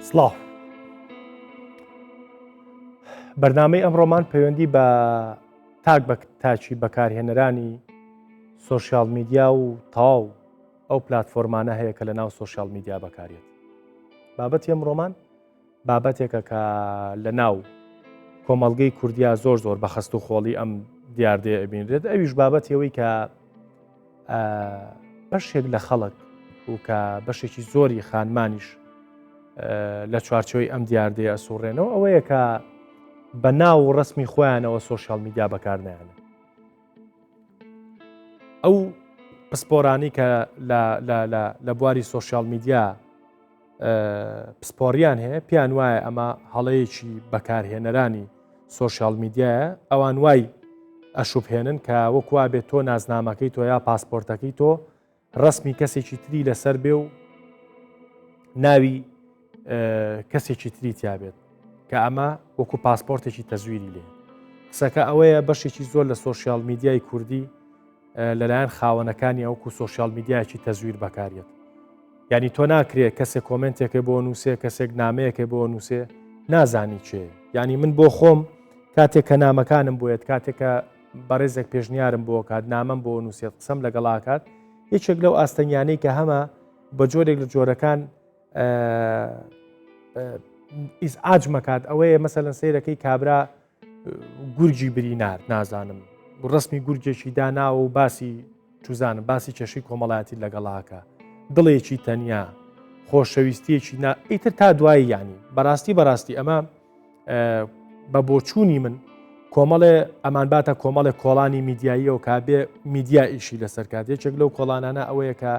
سڵاو. بەرنامەی ئەمڕۆمان پەیوەندی بە تاک بە تاکی بەکارهێنەرانی سۆشیال میدیا و تەواو ئەو پلتفۆرمانە هەیە کە لە ناو سۆشیال میدیا بەکارێت. بابەتی ئەمڕۆمان بابەتێکە کە لە ناو کۆمەڵگەی کوردیا زۆر زۆر بە خەست و خۆڵی ئەم دیاردەیە ئەبینرێت ئەویش بابەتی ئەوەی کە بەشێک لە خەڵک و کە بەشێکی زۆری خانمانیش لە چوارچەوەی ئەم دیاردەیە ئەسوڕێنەوە ئەوەیە کە بە ناو و ڕسمی خۆیانەوە سۆشیال میدیا بەکارنیانە ئەو پسپۆرانی کە لە بواری سۆشیال میدیا پسپۆڕیان هەیە پێیان وایە ئەمە هەڵەیەکی بەکارهێنەرانی سۆشیال میدیایە ئەوان وای ئەشوبهێنن کە وەکوا بێت تۆ نازنامەکەی تۆ یا پاسپۆرتەکەی تۆ ڕسمی کەسێکی تری لەسەر بێ و ناوی کەسێکی تری تیابێت کە ئەمە وەکو پاسپۆرتێکی تەزویری لێ قسەکە ئەوەیە بەشێکی زۆر لە سۆشیال میدیای کوردی لەلایەن خاوەنەکانی وەکو سۆشیال میدیایەکی تەزویر بەکارێت یعنی تۆ ناکرێ کەسێک کۆمنتێکە بۆ نووسێ کەسێک نامەیەکە بۆ نووسێ نازانی چێ یعنی من بۆ خۆم کاتێک کە نامەکانم بۆیەت کاتێکە بەڕێزێک پێشنیارم بۆ کات نامەم بۆ نووسێت قسەم لەگەڵاکات یەکێک لەو ئاستەنگیانەی کە هەمە بە جۆرێک لە جۆرەکان ئیزعاج مەکات ئەوەیە مەسەلەن سەیرەکەی کابرا گورگی برینار نازانم ڕسمی گورگێکی داناوە و باسی چوزانم باسی کێشەی کۆمەڵایەتی لەگەڵاکە دڵێکی تەنیا خۆشەویستیەکی نا ئیتر تا دوایی ینی بەڕاستی بەڕاستی ئەمە بە بۆچوونی من کۆمەڵێ ئەمانباتە کۆمەڵێک کۆڵانی میدیاییەوە کا بێ میدیا ئیشی لەسەر کات یەکێک لەو کۆڵانانە ئەوەیە کە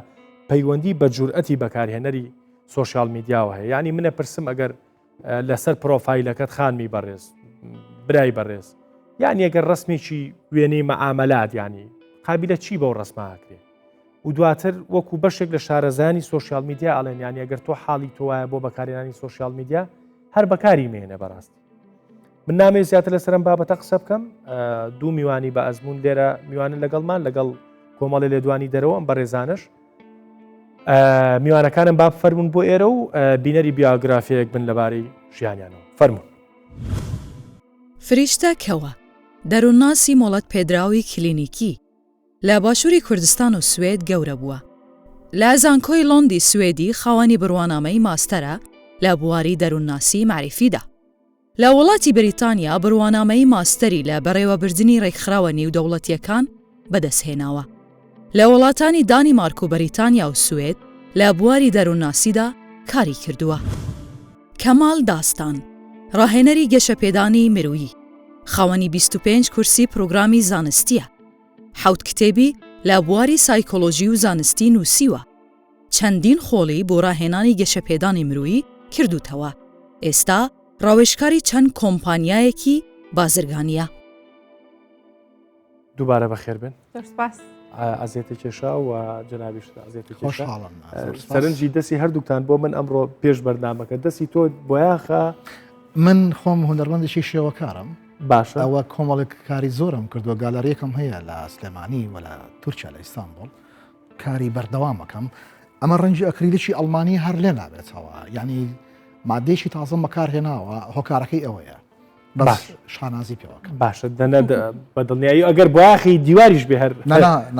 پەیوەندی بە جورئەتی بەکارهێنەری سۆشیال میدیاوە هەیە یعنی منە پرسم ئەگەر لەسەر پرۆفایلەکەت خانمی بەڕێز برای بەڕێز یان ئەگەر ڕسمێکی وێنەی مەعاملات ینی قابلە چی بەو ڕسماکرێ و دواتر وەکو بەشێک لە شارەزایانی سۆشیال میدیا ئەڵێن یانی ئەگەر تۆ حاڵی تۆ وایە بۆ بەکارهێنانی سۆشیال میدیا هەر بەکاری مێنە بەڕاستی من نامەوێت زیاتر لەسەر ئەم بابەتە قسە بکەم دوو میوانی بە ئەزمون لێرە میوانن لەگەڵمان لەگەڵ کۆمەڵی لێدوانی دەرەوە ئەم بەڕێزانش میوانەکانم با فەرمونون بۆ ئێرە و بینەری بیاگرافیەک بن لەبارەی ژیانیانەوە فەرمونون. فریشتە کەوە، دەروونناسی مۆڵەتپێدراوی کلینیکی، لە باشووری کوردستان و سوێد گەورە بووە. لە زانکۆی لۆندی سوێدی خاوەنی بڕوانامەی ماستەرە لە بواری دەروونناسی مەعریفیدا. لە وڵاتی بریتانیا بڕوانامەی ماستەری لە بەڕێوەبردنی رێکخراوە نیودەوڵەتییەکان بەدەستهێناوە. لە وڵاتانی دانیمارک و بەریتانیا و سوێد لە بواری دەروونناسیدا کاری کردووە. کەمال داستان، راهێنەری گەشەپێدانی مرویی، خاوەنی 25 کورسی پرۆگرامی زانستییە. حەوت کتێبی لە بواری سایکۆلۆژی و زانستی نووسیوە. چەندین خۆڵی بۆ ڕاهێنانی گەشەپێدانی مرویی کردووتەوە. ئێستا ڕاوێژکاری چەند کۆمپانیایەکی بازرگانییە. دووبارە بەخێر بێن. زۆر سپاس. ئەزیەتی کێشا و جەنابیشت ئەزیەتی کێشا. خۆشحاڵم. سەرنجی دەستی هەردووکتان بۆ من ئەمڕۆ پێش بەرنامەکە دەستی تۆ بۆیاخە. من خۆم هونەرمەندێکی شێوەکارم. باشە. ئەوە کۆمەڵێک کاری زۆرم کردووە گالەریەکەم هەیە لە سلێمانی و لە تورکیا لە ئیستانبوڵ کاری بەردەوامەکەم ئەمە ڕەنگی ئەکریلیکی ئەڵمانی هەر لێ نابێتەوە یعنی مادەیەکی تازەم بەکارهێناوە هۆکارەکەی ئەوەیە باش شانازی پێوەکەم باشە دەنە بە دڵنیایی ئەگەر بۆیاخی دیواریش بێ هەر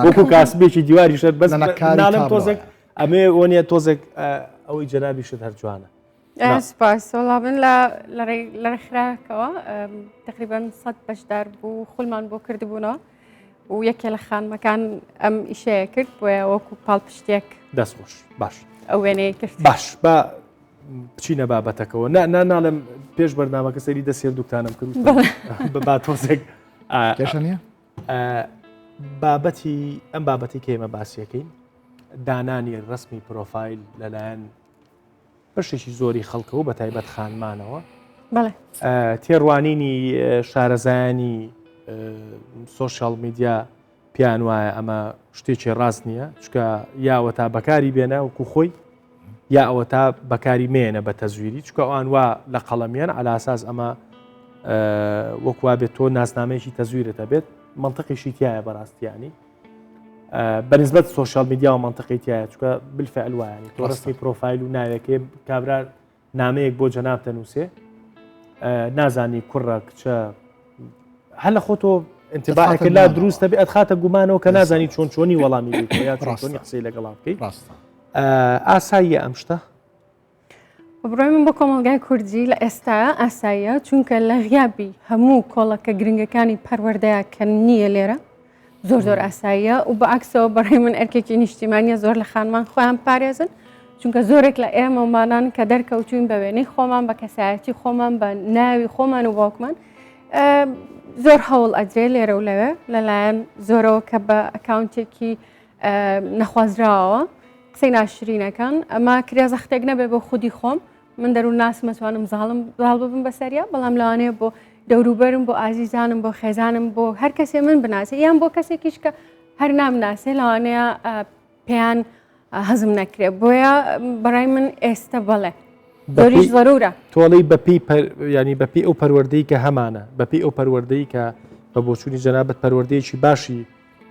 وەکو کاسبێکی دیواریش هەر بەس ناڵێم تۆزێک ئەمێ وەنیە تۆزێک ئەوەی جەنابیشت هەر جوانە سپاس وەڵا من لە لە ڕێکخراوەکەوە تقریبا سەد بەشدار بوو خولمان بۆ کردبوونەوە و یەکێ لە خانمەکان ئەم ئیشەیە کرد بۆیە وەکو پاڵپشتێک دەست خۆش باش ئەو وێنەیە کرد باش با بچینە بابەتەکەەوە نا نا ناڵێم پێش بەرنامەکە سەری دەست هێردووکتانم کرد بە تۆزێک کێشە نییە بابەتی ئەم بابەتی کە ئێمە باسیەکەین دانانی ڕسمی پرۆفایل لەلایەن بەشێکی زۆری خەڵکەوە بە تایبەت خانمانەوە تێڕوانینی شارەزایانی سۆشیال میدیا پێیان وایە ئەمە شتێکی ڕاست نییە چکە یاوە تا بەکاری بێنە وەکو خۆی یا ئەوە تا بەکاری مێنە بە تەزویری چکە ئەوان وا لە قەڵەمیان علاساس ئەمە وەکوا بێت تۆ ناسنامەیەکی تەزویرت هەبێت منطقیشی تایە بەڕاستیانی بەنسبەت سۆشیال میدیا و منطقی تایە چکە بالفعل وایانی تۆ ڕسمی پرۆفایل و ناوێکێ کابرا نامەیەک بۆ جەناب دەنووسێ نازانی کوڕە کچە هەر لە خۆتۆ انتباعێکە لا دروستە بێ ئەتخاتە گومانەوە کە نازانی چۆن چۆنی وەڵامی یا چۆنی قسەی لەگەڵا بکەیت ئاساییە ئەم شتە بڕای من بۆ کۆمەڵگای کوردی لە ئێستا ئاساییە چونکە لە غیابی هەموو کۆڵەکە گرنگەکانی پەروەردەیە کە نییە لێرە زۆر زۆر ئاساییە و بە عکسەوە بەڕای من ئەرکێکی نیشتیمانیە زۆر لە خانمان خۆیان پارێزن چونکە زۆرێک لە ئێمەمانان کە دەرکەوتوین بە وێنەی خۆمان بە کەسایەتی خۆمان بە ناوی خۆمان و باوکمان زۆر هەوڵ ئەدرێ لێرە و لەوێ لەلایەن زۆرەوە کە بە ئەکاونتێکی نەخوازراوە قسەی ناشرینەکان ئەمە کرێ زەختێک نەبێ بۆ خودی خۆم من دەروون ناسم ئەتوانم زاڵم زاڵ ببم بەسەریا بەڵام لەوانەیە بۆ دەوروبەرم بۆ ئازیزانم بۆ خێزانم بۆ هەر کەسێ من بناسێ یان بۆ کەسێکیش کە هەر نامناسێ لەوانەیە پێیان هەزم نەکرێ بۆیە بەڕای من ئێستا بەڵێ زۆریش زەرورە تۆڵەی بەپی ینی بەپی ئەو پەروەردەی کە هەمانە بەپی ئەو پەروەردەی کە بە بۆچوونی جەنابەت پەروەردەیەکی باشی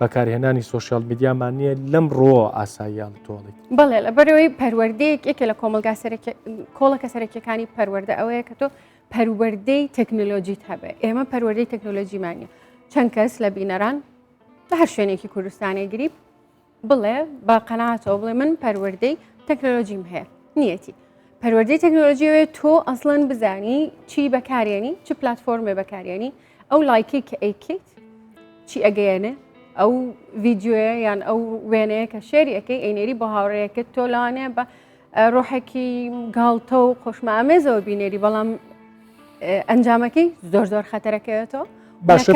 بەکارهێنانی سۆشیال میدیامان نییە لەم ڕۆوە ئاساییان تۆڵی. بەڵێ لەبەرئەوەی پەروەردەیەک یەکێ لە کۆمەڵگا سەرەکی کۆڵەکە سەرەکیەکانی پەروەردە ئەوەیە کە تۆ پەروەردەی تەکنۆلۆژیت هەبێ ئێمە پەروەردەی تەکنۆلۆژیمان نیە چەند کەس لە بینەران لە هەر شوێنێکی کوردستانی گریب بڵێ بە قەناعەتەوە بڵێ من پەروەردەی تەکنۆلۆژیم هەیە نیەتی پەروەردەی تەکنۆلۆژیەوەی تۆ ئەسڵەن بزانی چی بەکارێنی چ پلتفۆرمێ بەکارێنی ئەو لایکەی کە ئەیکەیت چی ئەگەیەنێ ئەو ڤیددیوە یان ئەو وێنەیە کە share ی ئەەکەی ئەینێری بۆ هاوڕێیەکەت تۆ لەوانەیە بە ڕۆحێکی گاڵتە و خۆشمەئامێزەوە بینێری بەڵام ئەنجامەکەی زۆر زۆر خەتەرەکەوێتەوە باشە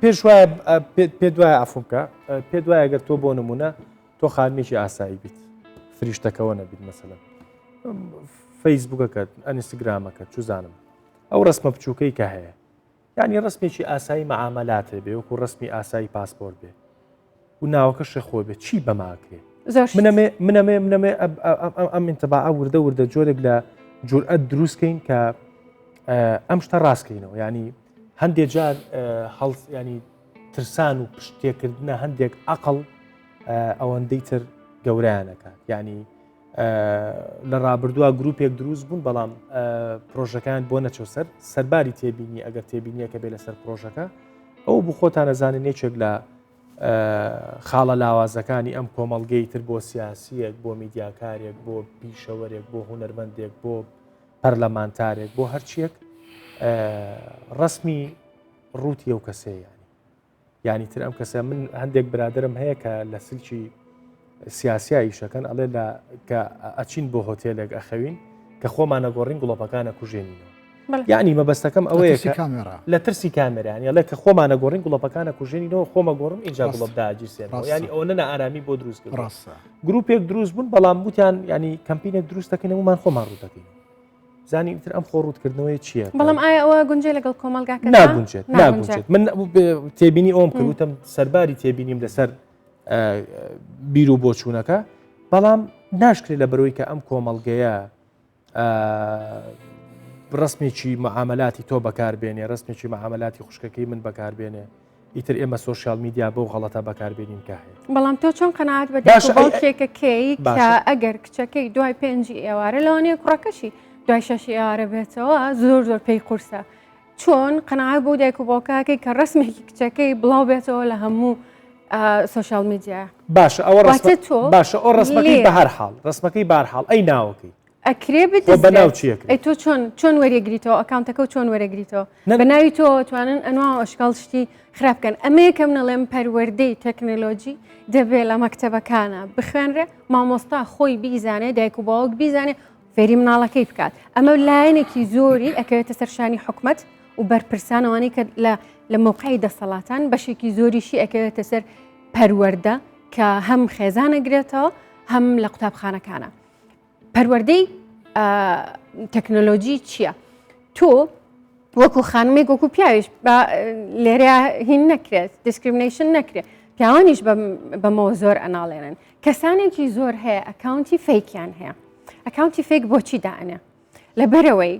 پێش وایە پێ دوایە ئەفم بکە پێ دوایە گەر تۆ بۆ نمونە تۆ خانمێکی ئاسایی بیت فریشتەکەەوە نەبیت مەسەلەن فەیسبوکەکەت ئەنیستگرامەکە چزانم ئەو ڕسمە بچووکەی کە هەیە یانی ڕسمێکی ئاسایی مەعامەلات بێ وەکو ڕسمی ئاسایی پاسپۆرت بێ و ناوەکەشێ خۆ بێ چی بەماکرێ منەمێ منەمێ منەمێ ئەم انتباعە وردە وردە جۆرێک لە جورئەت دروستکەین کە ئەم شتە ڕاستکەینەوە ینی هەندێک جار هەڵ ینی ترسان و پشتێکردنە هەندێک عقل ئەوەندەی تر گەورەیانەکات ینی لە ڕابردووە گروپێک دروست بوون بەڵام پرۆژەکان بۆ نەچۆ سەر سەرباری تێبینی ئەگەر تێبینیەکە بێ لەسەر پرۆژەکە ئەو بۆ خۆتان نەزانن یەکێک لە خاڵە لاوازەکانی ئەم کۆمەڵگەی تر بۆ سیاسیەک بۆ میدیاکارێک بۆ پیشەوەرێک بۆ هوەرمەندێک بۆ پەرلەمانتارێک بۆ هەرچیەک ڕسمی ڕووتی ئەو کەسەیە یانی تر ئەم کەسە من هەندێک برادرم هەیە کە لە سلکی سیاسیا ئیشەکەن ئەڵێ لە کە ئەچین بۆ هۆتێلێک ئەخەوین کە خۆمانە گۆڕین گوڵۆپەکانە کوژێنینەوە یعنی مەبەستەکەم ئەوەیە لە ترسی کامێرانی ئەڵێ کە خۆمانە گۆڕین گوڵۆپەکانە کوژێنینەوە خۆمە گۆڕم اینجا گوڵۆپ داگیرسێنەوە ینی ئەوە نە ئارامی بۆ دروست کرد گروپێک دروست بوون بەڵام وتیان ینی کەمپینێک دروست دەکەین هەموومان خۆمان ڕوو دەکەین زانی ئیتر ئەم خۆ ڕووتکردنەوەی چییە؟ بەڵام ئایا ئەوە گونجێ لەگەڵ کۆمەڵگاکە؟ ناگونجێت ناگونجێت من تێبینی ئەوم کردوتم سەرباری تێبینیم لەسەر بیر و بۆچوونەکە بەڵام ناشکرێت لە بەرەوەی کە ئەم کۆمەڵگەیە ڕسمێکی معاملاتی تۆ بەکاربێنێ ڕسمێکی معاملاتی خوشکەکەی من بەکاربێنێ ئیتر ئێمە سۆشیال میدیا بەو غەڵەتە بەکاربێنین کە هەیە. بەڵام تۆ چۆن قەناعەت بە دایک و باوکێکە کەی کە ئەگەر کچەکەی دوای پێنجی ئێوارە لەوانەیە کوڕەکەشی دوای شەشی ئێوارە بێتەوە زۆر زۆر پێی قورسە چۆن قەناعەت بۆ دایک و باوکەکەی کە ڕسمێکی کچەکەی بڵاو بێتەوە لە هەموو سۆشیال میدیا باشە ئەوە تۆ باشە ئەو ڕسمەکەی بە هەر حاڵ ڕسمەکەی بارحاڵ ئەی ناوەکەی ئەکرێ بدزرێت بەناو چی ئەکرێت؟ ئەی تۆ چۆن چۆن وەریەگریتەوە ئەکاونتەکە و چۆن وەرەگریتەوە بە ناوی تۆ توانن ئەنوا ئەشکال شتی خراپ بکەن ئەمە یەکەم نەڵێم پەروەردەی تەکنەلۆجی دەبێ لە مەکتەبەکانە بخوێنرێ مامۆستا خۆی بیزانێ دایک و باوک بیزانێ فێری مناڵەکەی بکات ئەمە لایەنێکی زۆری ئەکەوێتە سەرشانی حکومت و بەرپرسانەوانی کە لە لە موقعی دەسەڵاتان بەشێکی زۆریشی ئەکەوێتە سەر پەروەردە کە هەم خێزانەگرێتەوە هەم لە قوتابخانەکانە پەروەردەی تەکنۆلۆژی چییە؟ تۆ وەکو خانمێک وەکو پیاویش لێرە هین نەکرێت discrimination نەکرێت پیاوانیش بەمەوە زۆر ئەناڵێنن کەسانێکی زۆر هەیە ئەکاونتی fake یان هەیە ئەکاونتی fake بۆچی دائەنێ لەبەرەوەی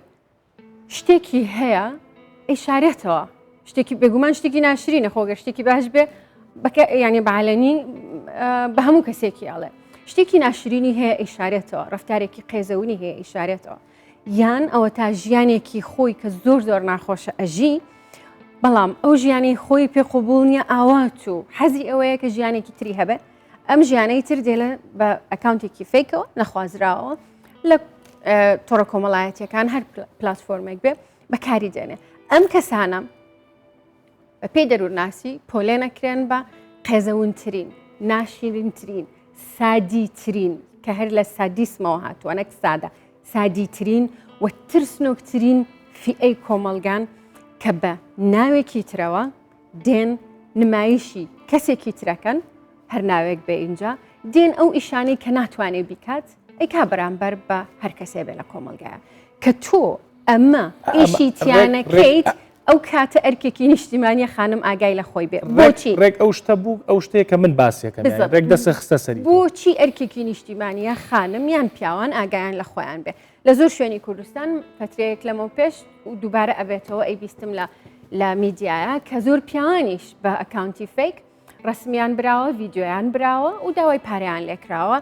شتێکی هەیە ئەیشارێتەوە شتێکی بێگومان شتێکی ناشرینە خۆگە شتێکی باش بێ بەکە ینی بەعلەنی بە هەموو کەسێکی ئەڵێ شتێکی ناشرینی هەیە ئەیشارێتەوە ڕفتارێکی قێزەونی هەیە ئەیشارێتەوە. یان ئەوە تا ژیانێکی خۆی کە زۆر زۆر ناخۆشە ئەژی بەڵام ئەو ژیانی خۆی پێ قوبول نییە ئاوات و حەزی ئەوەیە کە ژیانێکی تری هەبێت ئەم ژیانەی تر دێلە بە ئەکاونتێکی fake ەوە نەخوازراوە لە تۆڕە کۆمەڵایەتیەکان هەر پلاتفۆرمێک بێ بەکاری دێنێ ئەم کەسانە بە پێی دەروونناسی پۆلێنەکرێن بە قێزەونترین ناشیرینترین سادیترین کە هەر لە سادیسمەوە هاتووە نەک سادە سادیترین و ترسنۆکترین فیئەی کۆمەڵگان کە بە ناوێکی ترەوە دێن نمایشی کەسێکی ترەکەن هەر ناوێک بێ ئینجا دێن ئەو ئیشانەی کە ناتوانێ بیکات ئەیکا بەرامبەر بە هەر کەسێ بێ لە کۆمەڵگایە کە تۆ ئەمە ئیشی تیانەکەیت ئەو کاتە ئەرکێکی نیشتیمانیە خانم ئاگای لە خۆی بێ بۆچی ڕێک ئەو شتە بوو ئەو شتەیە کە من باسیەکەم ڕێک دەسە خستە سەری بۆچی ئەرکێکی نیشتیمانیە خانم یان پیاوان ئاگایان لە خۆیان بێ لە زۆر شوێنی کوردستان فترەیەک لەمەو پێش و دووبارە ئەبێتەوە ئەی بیستم لە لە میدیایە کە زۆر پیاوانیش بە ئەکاونتی fake ڕسمیان براوە ڤیددیویان براوە و داوای پارەیان لێکراوە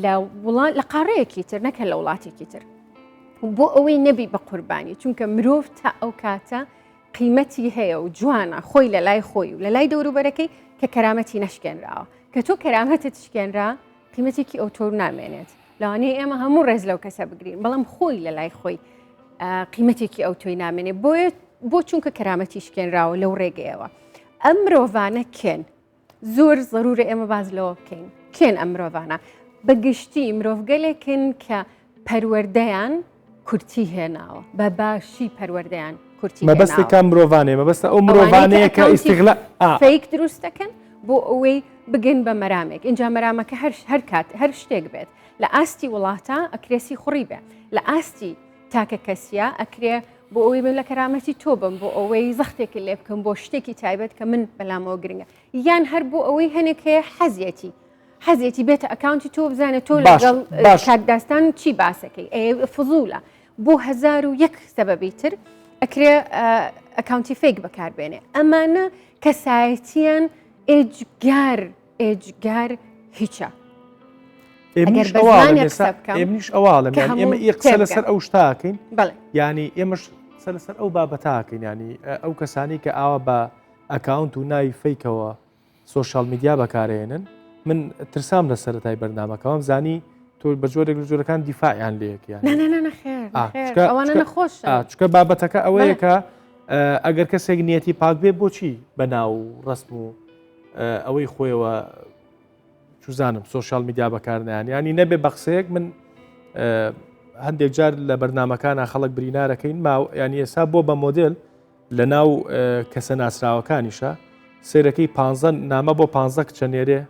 لە وڵات لە قاڕەیەکی تر نەکە لە وڵاتێکی تر بۆ ئەوەی نەبی بە قوربانی چونکە مرۆڤ تا ئەو کاتە قیمەتی هەیە و جوانە خۆی لە لای خۆی و لە لای دەوروبەرەکەی کە کەرامەتی نەشکێنراوە کە تۆ کەرامەتت شکێنرا قیمەتێکی ئەو تۆ نامێنێت لەوانەیە ئێمە هەموو ڕێز لەو کەسە بگرین بەڵام خۆی لە لای خۆی قیمەتێکی ئەو تۆی نامێنێ بۆیە بۆ چونکە کەرامەتی شکێنراوە لەو ڕێگەیەوە ئەم مرۆڤانە کێن زۆر زەرورە ئێمە باز لەوە بکەین کێن ئەم مرۆڤانە بە گشتی مرۆڤگەلێکن کە پەروەردەیان کورتی هێناوە بە باشی پەروەردەیان کورتی مەبەستی کام مرۆڤانەیە مەبەستە ئەو مرۆڤانەیە کە ئیسیغلا fake دروست دەکەن بۆ ئەوەی بگەن بە مەرامێک اینجا مەرامەکە هەر هەر کات هەر شتێک بێت لە ئاستی وڵاتە ئەکرێ سیخوڕی بێ لە ئاستی تاکە کەسیە ئەکرێ بۆ ئەوەی من لە کەرامەتی تۆ بم بۆ ئەوەی زەختێکی لێ بکەم بۆ شتێکی تایبەت کە من بەلامەوە گرنگە یان هەر بۆ ئەوەی هەنێک هەیە حەزیەتی حەزێتی بێتە ئەکاونتی تۆ بزانێت تۆ لەگەڵ کاک داستان چی باسەکەی ئێ فزولە بۆ 1001 سەبەبی تر ئەکرێ ئەکاونتی fake بەکاربێنێ ئەمانە کەسایەتیان ئێجگار ئێجگار هیچە ئێمنیش ئەواڵم ئێمە ئی قسە لەسەر ئەو شتاکەین ینی ئێمەش قسە لەسەر ئەو بابەتاکەین ینی ئەو کەسانی کە ئاوا بە ئەکاونت و ناوی fake ەوە social media بەکارێنن من ترسام لە سەرەتای بەرنامەکەوەم زانی تۆ بە جۆرێک لە جۆرەکان دیفاعیان لەیەکیان چکە بابەتەکە ئەوەیە کە ئەگەر کەسێک نیەتی پاک بێ بۆچی بە ناو ڕسم و ئەوەی خۆیەوە چوزانم social media بەکارنیان ینی نەبێ بە قسەیەک من هەندێک جار لە بەرنمەکانە خەڵک برینارەکەین ما ینی ئێسا بۆ بە مۆدل لە ناو کەسە ناسراوەکانیشە سێرەکەی پ نامە بۆ پ کچە نێرێ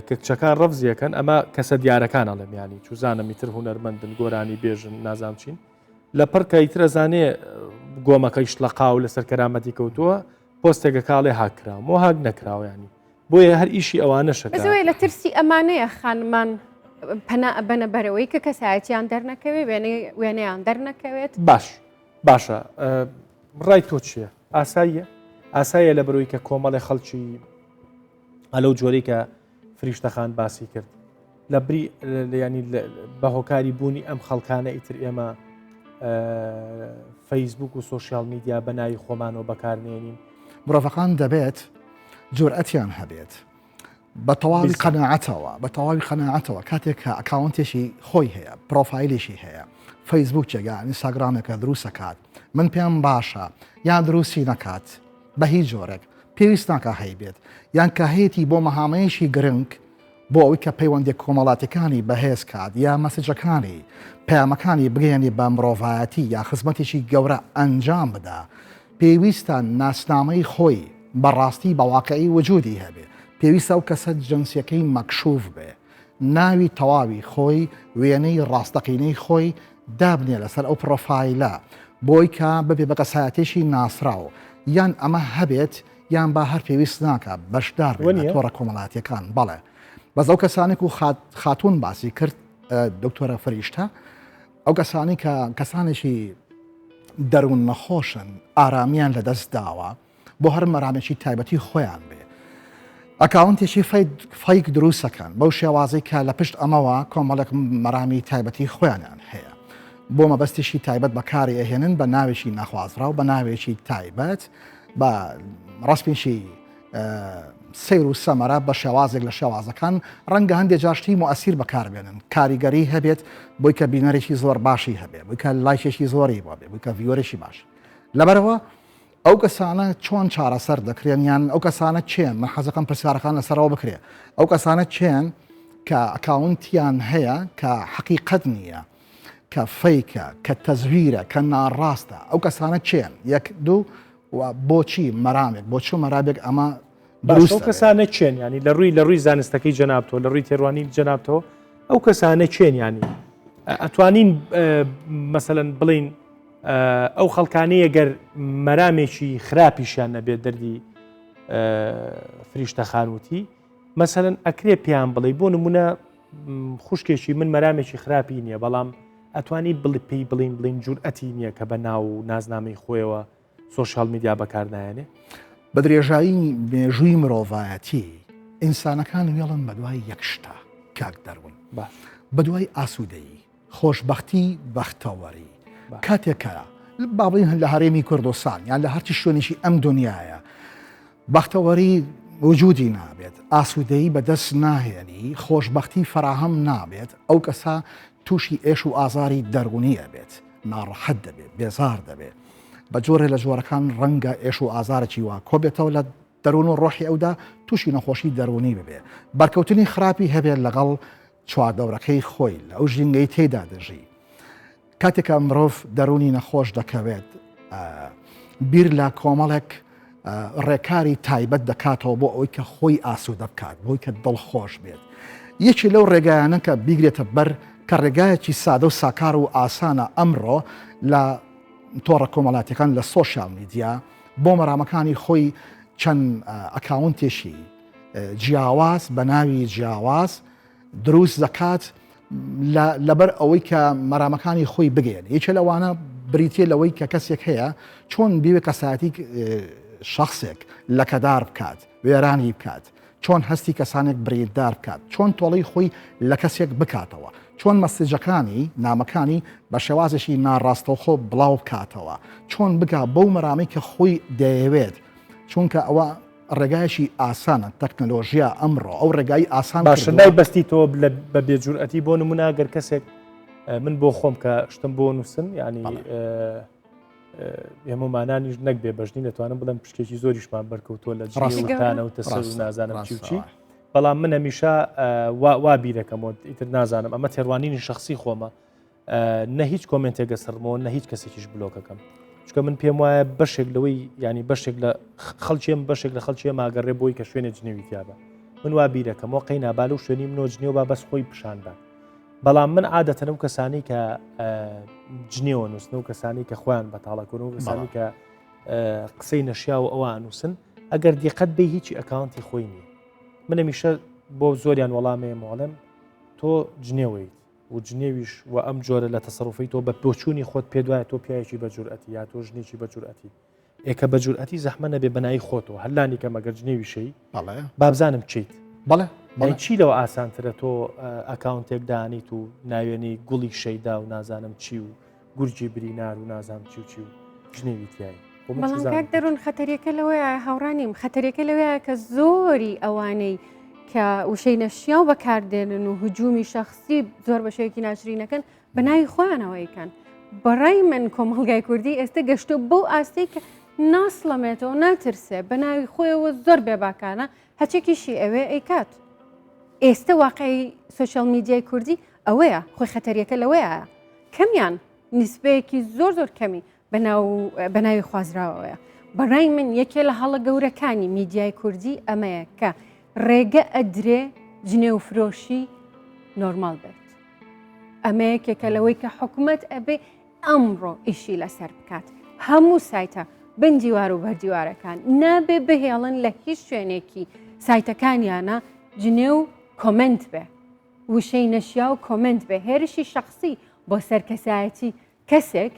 کە کچەکان ڕەفزیەکەن ئەمە کەسە دیارەکان ئەڵێم ینی چوزانم ئیتر هونەرمەندن گۆرانی بێژن نازام چین لە پڕ کە ئیترە زانێ گۆمەکەی شلەقاو لەسەر کەرامەتی کەوتووە پۆستێکە کاڵێ هاک کراوم و هاک نەکراوە ینی بۆیە هەر ئیشی ئەوانە شەکەوێ لە ترسی ئەمانەیە خانمان پەنا ئەبەنە بەرەوەی کە کەسایەتیان دەرنەکەوێ وێنەیان دەرنەکەوێت باش باشە ڕای تۆ چییە؟ ئاساییە؟ ئاساییە لە بەرەوەی کە کۆمەڵی خەڵکی ئەلەو جۆرەی کە فریشتەخان باسی کرد لە بری ینی بە هۆکاری بوونی ئەم خەڵکانە ئیتر ئێمە فەیسبوک و social media بە ناوی خۆمانەوە بەکارنێنین مرۆڤەکان دەبێت جورئەتیان هەبێت بە تەواوی قەناعەتەوە بە تەواوی قەناعەتەوە کاتێک کە ئەکاونتێکی خۆی هەیە پرۆفایلێکی هەیە فەیسبوکێک یا ئینستاگرامێکە دروستەکات من پێم باشە یان دروستی نەکات بە هیچ جۆرێک پێویست ناکە هەیبێت یان کە هەیەی بۆ مەهامەیەکی گرنگ بۆ ئەوەی کە پەیوەندی کۆمەڵاتەکانی بەهێز کات یا مەسجەکانی پەیامەکانی بگەیەنی بە مرۆڤایەتی یا خزمەتێکی گەورە ئەنجام بدا پێویستە ناسنامەی خۆی بە ڕاستی بە واقعی وجودی هەبێ، پێویستە ئەو کەسە جنسیەکەی مەکشوف بێ، ناوی تەواوی خۆی، وێنەی ڕاستەقینەی خۆی دابنێ لەسەر ئەو پڕۆفایلە بۆی کە ببێ بە کەسایەتێکی ناسراو، یان ئەمە هەبێت یان با هەر پێویست ناکا بەشدار بێ لە تۆڕە کۆمەڵایەتیەکان. بەڵێ بەس ئەو کەسانێک و خاتوون باسی کرد دکتۆرە فریشتە ئەو کەسانی کە کەسانێکی دەروون نەخۆشن ئارامیان لەدەست داوە بۆ هەر مەرامێکی تایبەتی خۆیان بێ ئەکاونتێکی fake دروستەکەن بەو شێوازەی کە لە پشت ئەمەوە کۆمەڵێک مەرامی تایبەتی خۆیانیان هەیە. بۆ مەبەستێکی تایبەت بەکاری ئەهێنن بە ناوێکی ناخوازراو بە ناوێکی تایبەت بە ڕسمێکی سەیر و سەمەرە بە شێوازێک لە شێوازەکان ڕەنگە هەندێک جار شتی موئەسیر بەکاربێنن کاریگەری هەبێت بۆی کە بینەرێکی زۆر باشی هەبێ بۆی کە لایکێکی زۆری بۆ بێ بۆی کە viewer ێکی باش لەبەرەوە ئەو کەسانە چۆن چارەسەر دەکرێن یان ئەو کەسانە کێن من حەزەکەم پرسیارەکان لەسەرەوە بکرێ ئەو کەسانە کێن کە ئەکاونتیان هەیە کە حەقیقەت نییە کە fake ە کە تەزویرە کە ناڕاستە ئەو کەسانە کێن یەک دوو و بۆچی مەرامێک بۆ چ مەرابێک ئەمە باش ئەو کەسانە کێن ینی لە ڕووی لە ڕووی زانستەکەی جەنابتەوە لە ڕووی تێڕوانین جەنابتەوە ئەو کەسانە کێن ینی ئەتوانین مەسەەن بڵین ئەو خەڵکانی گەر مەرامێکی خراپیشیان نەبێت دەردی فریشتە خانوتی مەسەەن ئەکرێ پێیان بڵێ بۆ نمونە خوشکێکی من مەرامێکی خراپی نییە بەڵام ئەتوانی بڵی پێی بڵین بڵین جورئەتی نییە کە بە ناو و نازنامەی خۆیەوە social media بەکارنایەنێ؟ بە درێژایی مێژووی مرۆڤایەتی ئینسانەکان وێڵن بەدوای یەک شتە کاک دەروون باش بەدوای ئاسوودەیی خۆشبەختی بەختەوەری کاتێک کە با بڵێین لە هەرێمی کوردستان یان لە هەرچی شوێنێکی ئەم دنیایە بەختەوەری وجودی نابێت ئاسوودەیی بەدەست ناهێنی خۆشببختی فراهەم نابێت ئەو کەسە تووشی ئێش و ئازاری دەروونی ئەبێت ناڕەحەت دەبێت بێزار دەبێت بە جۆرێ لە جۆرەکان ڕەنگە ئێش و ئازارێکی وا کۆبێتەوە لە دەروون و ڕۆحی ئەودا تووشی نەخۆشی دەروونی ببێ بەرکەوتنی خراپی هەبێت لەگەڵ چواردەورەکەی خۆی لە ئەو ژینگەی تێدا دەژی کاتێکە مرۆڤ دەروونی نەخۆش دەکەوێت بیر لە کۆمەڵێک ڕێکاری تایبەت دەکاتەوە بۆ ئەوەی کە خۆی ئاسوودە بکات بۆی کە دڵخۆش بێت یەکی لەو ڕێگایانە کە بیگرێتە بەر کە ڕێگایەکی سادە و ساکار و ئاسانە ئەمڕۆ لە تۆڕە کۆمەڵاتیەکان لە social media بۆ مەرامەکانی خۆی چەند ئەکاونتێکی جیاواز بە ناوی جیاواز دروست دەکات لەبەر ئەوەی کە مەرامەکانی خۆی بگەێن یەکێ لەوانە بریتە لەوەی کە کەسێک هەیە چۆن بیوێ کەسایەتی شخصێک لەکەدار بکات وێرانی بکات چۆن هەستی کەسانێک بریندار بکات چۆن تۆڵەی خۆی لە کەسێک بکاتەوە چۆن مەسجەکانی نامەکانی بە شێوازێکی ناڕاستەوخۆ بڵاو بکاتەوە چۆن بگا بەو مەرامەی کە خۆی دەیەوێت چونکە ئەوە ڕێگایەکی ئاسانە تەکنەلۆژیا ئەمڕۆ ئەو ڕێگای ئاسان باشە نای بەستی تۆ بە بێجورئەتی بۆ نمونە گەر کەسێک من بۆ خۆم کە شتم بۆ نووسن ینی ئێمەمانانیش نەک بێ بەژنی دەتوانم بڵێم پشکێکی زۆریشمان بەرکەوتووە لە جیڕستانە و تەسەر و نازانم چی چی بەڵام من هەمیشە وا بیرەکەمەوە ئیتر نازانم ئەمە تێڕوانینی شخصی خۆمە نە هیچ comment ێک ئەسڕمەوە نە هیچ کەسێکیش بلۆکەکەم چکە من پێم وایە بەشێک لەوەی ینی بەشێک لە خەڵکێم بەشێک لە خەڵکێ ماگەڕێ بۆی کە شوێنێ جنێوی تیاابە من وا بیرەکەمەوە قەی نابال و شوێنی منۆ جنێو با بەس خۆی پیشان بە بەڵام من عادەتەن و کەسانی کە جنێوە نووسن و کەسانی کە خۆیان بەتاڵەکەن و کەسانی کە قسەی نەشیا و ئەوە نووسن ئەگەر دیقەت بێ هیچی ئەکاونتی خۆی نییە من هەمیشە بۆ زۆریان وەڵامێ مۆڵم تۆ جنێوەیت و جنێویش و ئەم جۆرە لە تەسەروفەی تۆ بە بۆچوونی خۆت پێت وایە تۆ پیاوێکی بە جورئەتی یا تۆ ژنێکی بە جورئەتی ئێکە بە جورئەتی زەحمە نەبێ بەناوی خۆتەوە هەر لانی کەم ئەگەر جنێویشەی بەڵێ بابزانم چیت بەڵێ بەڵێ چی لەوە ئاسانترە تۆ ئەکاونتێک دانیت و ناوێنی گوڵی شەیدا و نازانم چی و گورجی برینار و نازانم چی و چی و جنێوی تیایی بەڵام کاک دەروون خەتەریەکە لەوەیە هاوڕانیم خەتەریەکە لەوەیە کە زۆری ئەوانەی کە وشەی نەشیاو بەکاردێنن و هجومی شخصی زۆر بە شێوەیەکی ناشرینەکەن بە ناوی خۆیانەوە ئەیکەن بەڕای من کۆمەڵگای کوردی ئێستا گەشتۆ بەو ئاستەی کە ناسڵەمێتەوە ناترسێ بە ناوی خۆیەوە زۆر بێباکانە هەچێکیشی ئەوێ ئەیکات ئێستا واقعی social media ی کوردی ئەوەیە خۆی خەتەریەکە لەوەیە کەمیان نیسبەیەکی زۆر زۆر کەمی بە ناوی خوازراوەوەیە. بەڕای من یەکێ لە هەڵە گەورەکانی میدیای کوردی ئەمەیە کە ڕێگە ئەدرێ جنێو فرۆشی نۆرمال بێت. ئەمە یەکێکە لەوەی کە حکومەت ئەبێ ئەمڕۆ ئیشی لەسەر بکات. هەموو سایتە بن دیوار و بەردیوارەکان نابێ بهێڵن لە هیچ شوێنێکی سایتەکانیانە جنێو comment بێ. وشەی نەشیاو comment بێ هێرشی شخصی بۆ سەر کەسایەتی کەسێک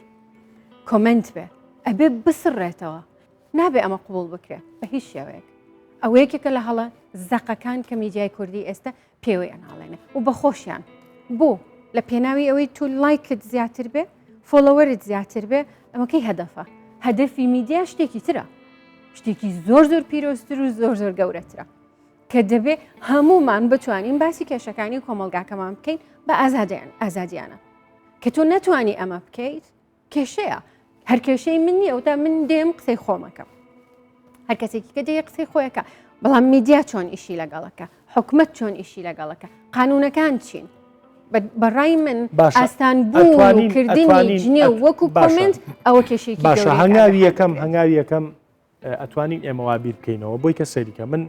comment بێ ئەبێ بسڕێتەوە نابێ ئەمە قبوڵ بکرێ بە هیچ شێوەیەک ئەوە یەکێکە لە هەڵە زەقەکان کە میدیای کوردی ئێستا پێوەی ئەناڵێنێ و بە خۆشیان بۆ لە پێناوی ئەوەی تو لایکت زیاتر بێ. follower ت زیاتر بێ ئەمەکەی هەدەفە هەدەفی میدیا شتێکی ترە شتێکی زۆر زۆر پیرۆزتر و زۆر زۆر گەورەترە کە دەبێ هەمومان بتوانین باسی کێشەکانی کۆمەلگاکەمان بکەین بە ئازادیان ئازادیانە کە تۆ نەتوانی ئەمە بکەیت کێشەیە هەر کێشەی من نییە وتا من دێم قسەی خۆمەکەم هەر کەسێکی کە دێ قسەی خۆیەکە بەڵام میدیا چۆن ئیشی لەگەڵەکە حکومت چۆن ئیشی لەگەڵەکە قانونەکان چین؟ بەڕای من ئاستان بوون کردنی جنێو وەکو comment ئەوە کێشێکی باشە هەنگاوی یەکەم هەنگاوی یەکەم ئەتوانین ئێمە وا بیر بکەینەوە بۆی کە سەریکە من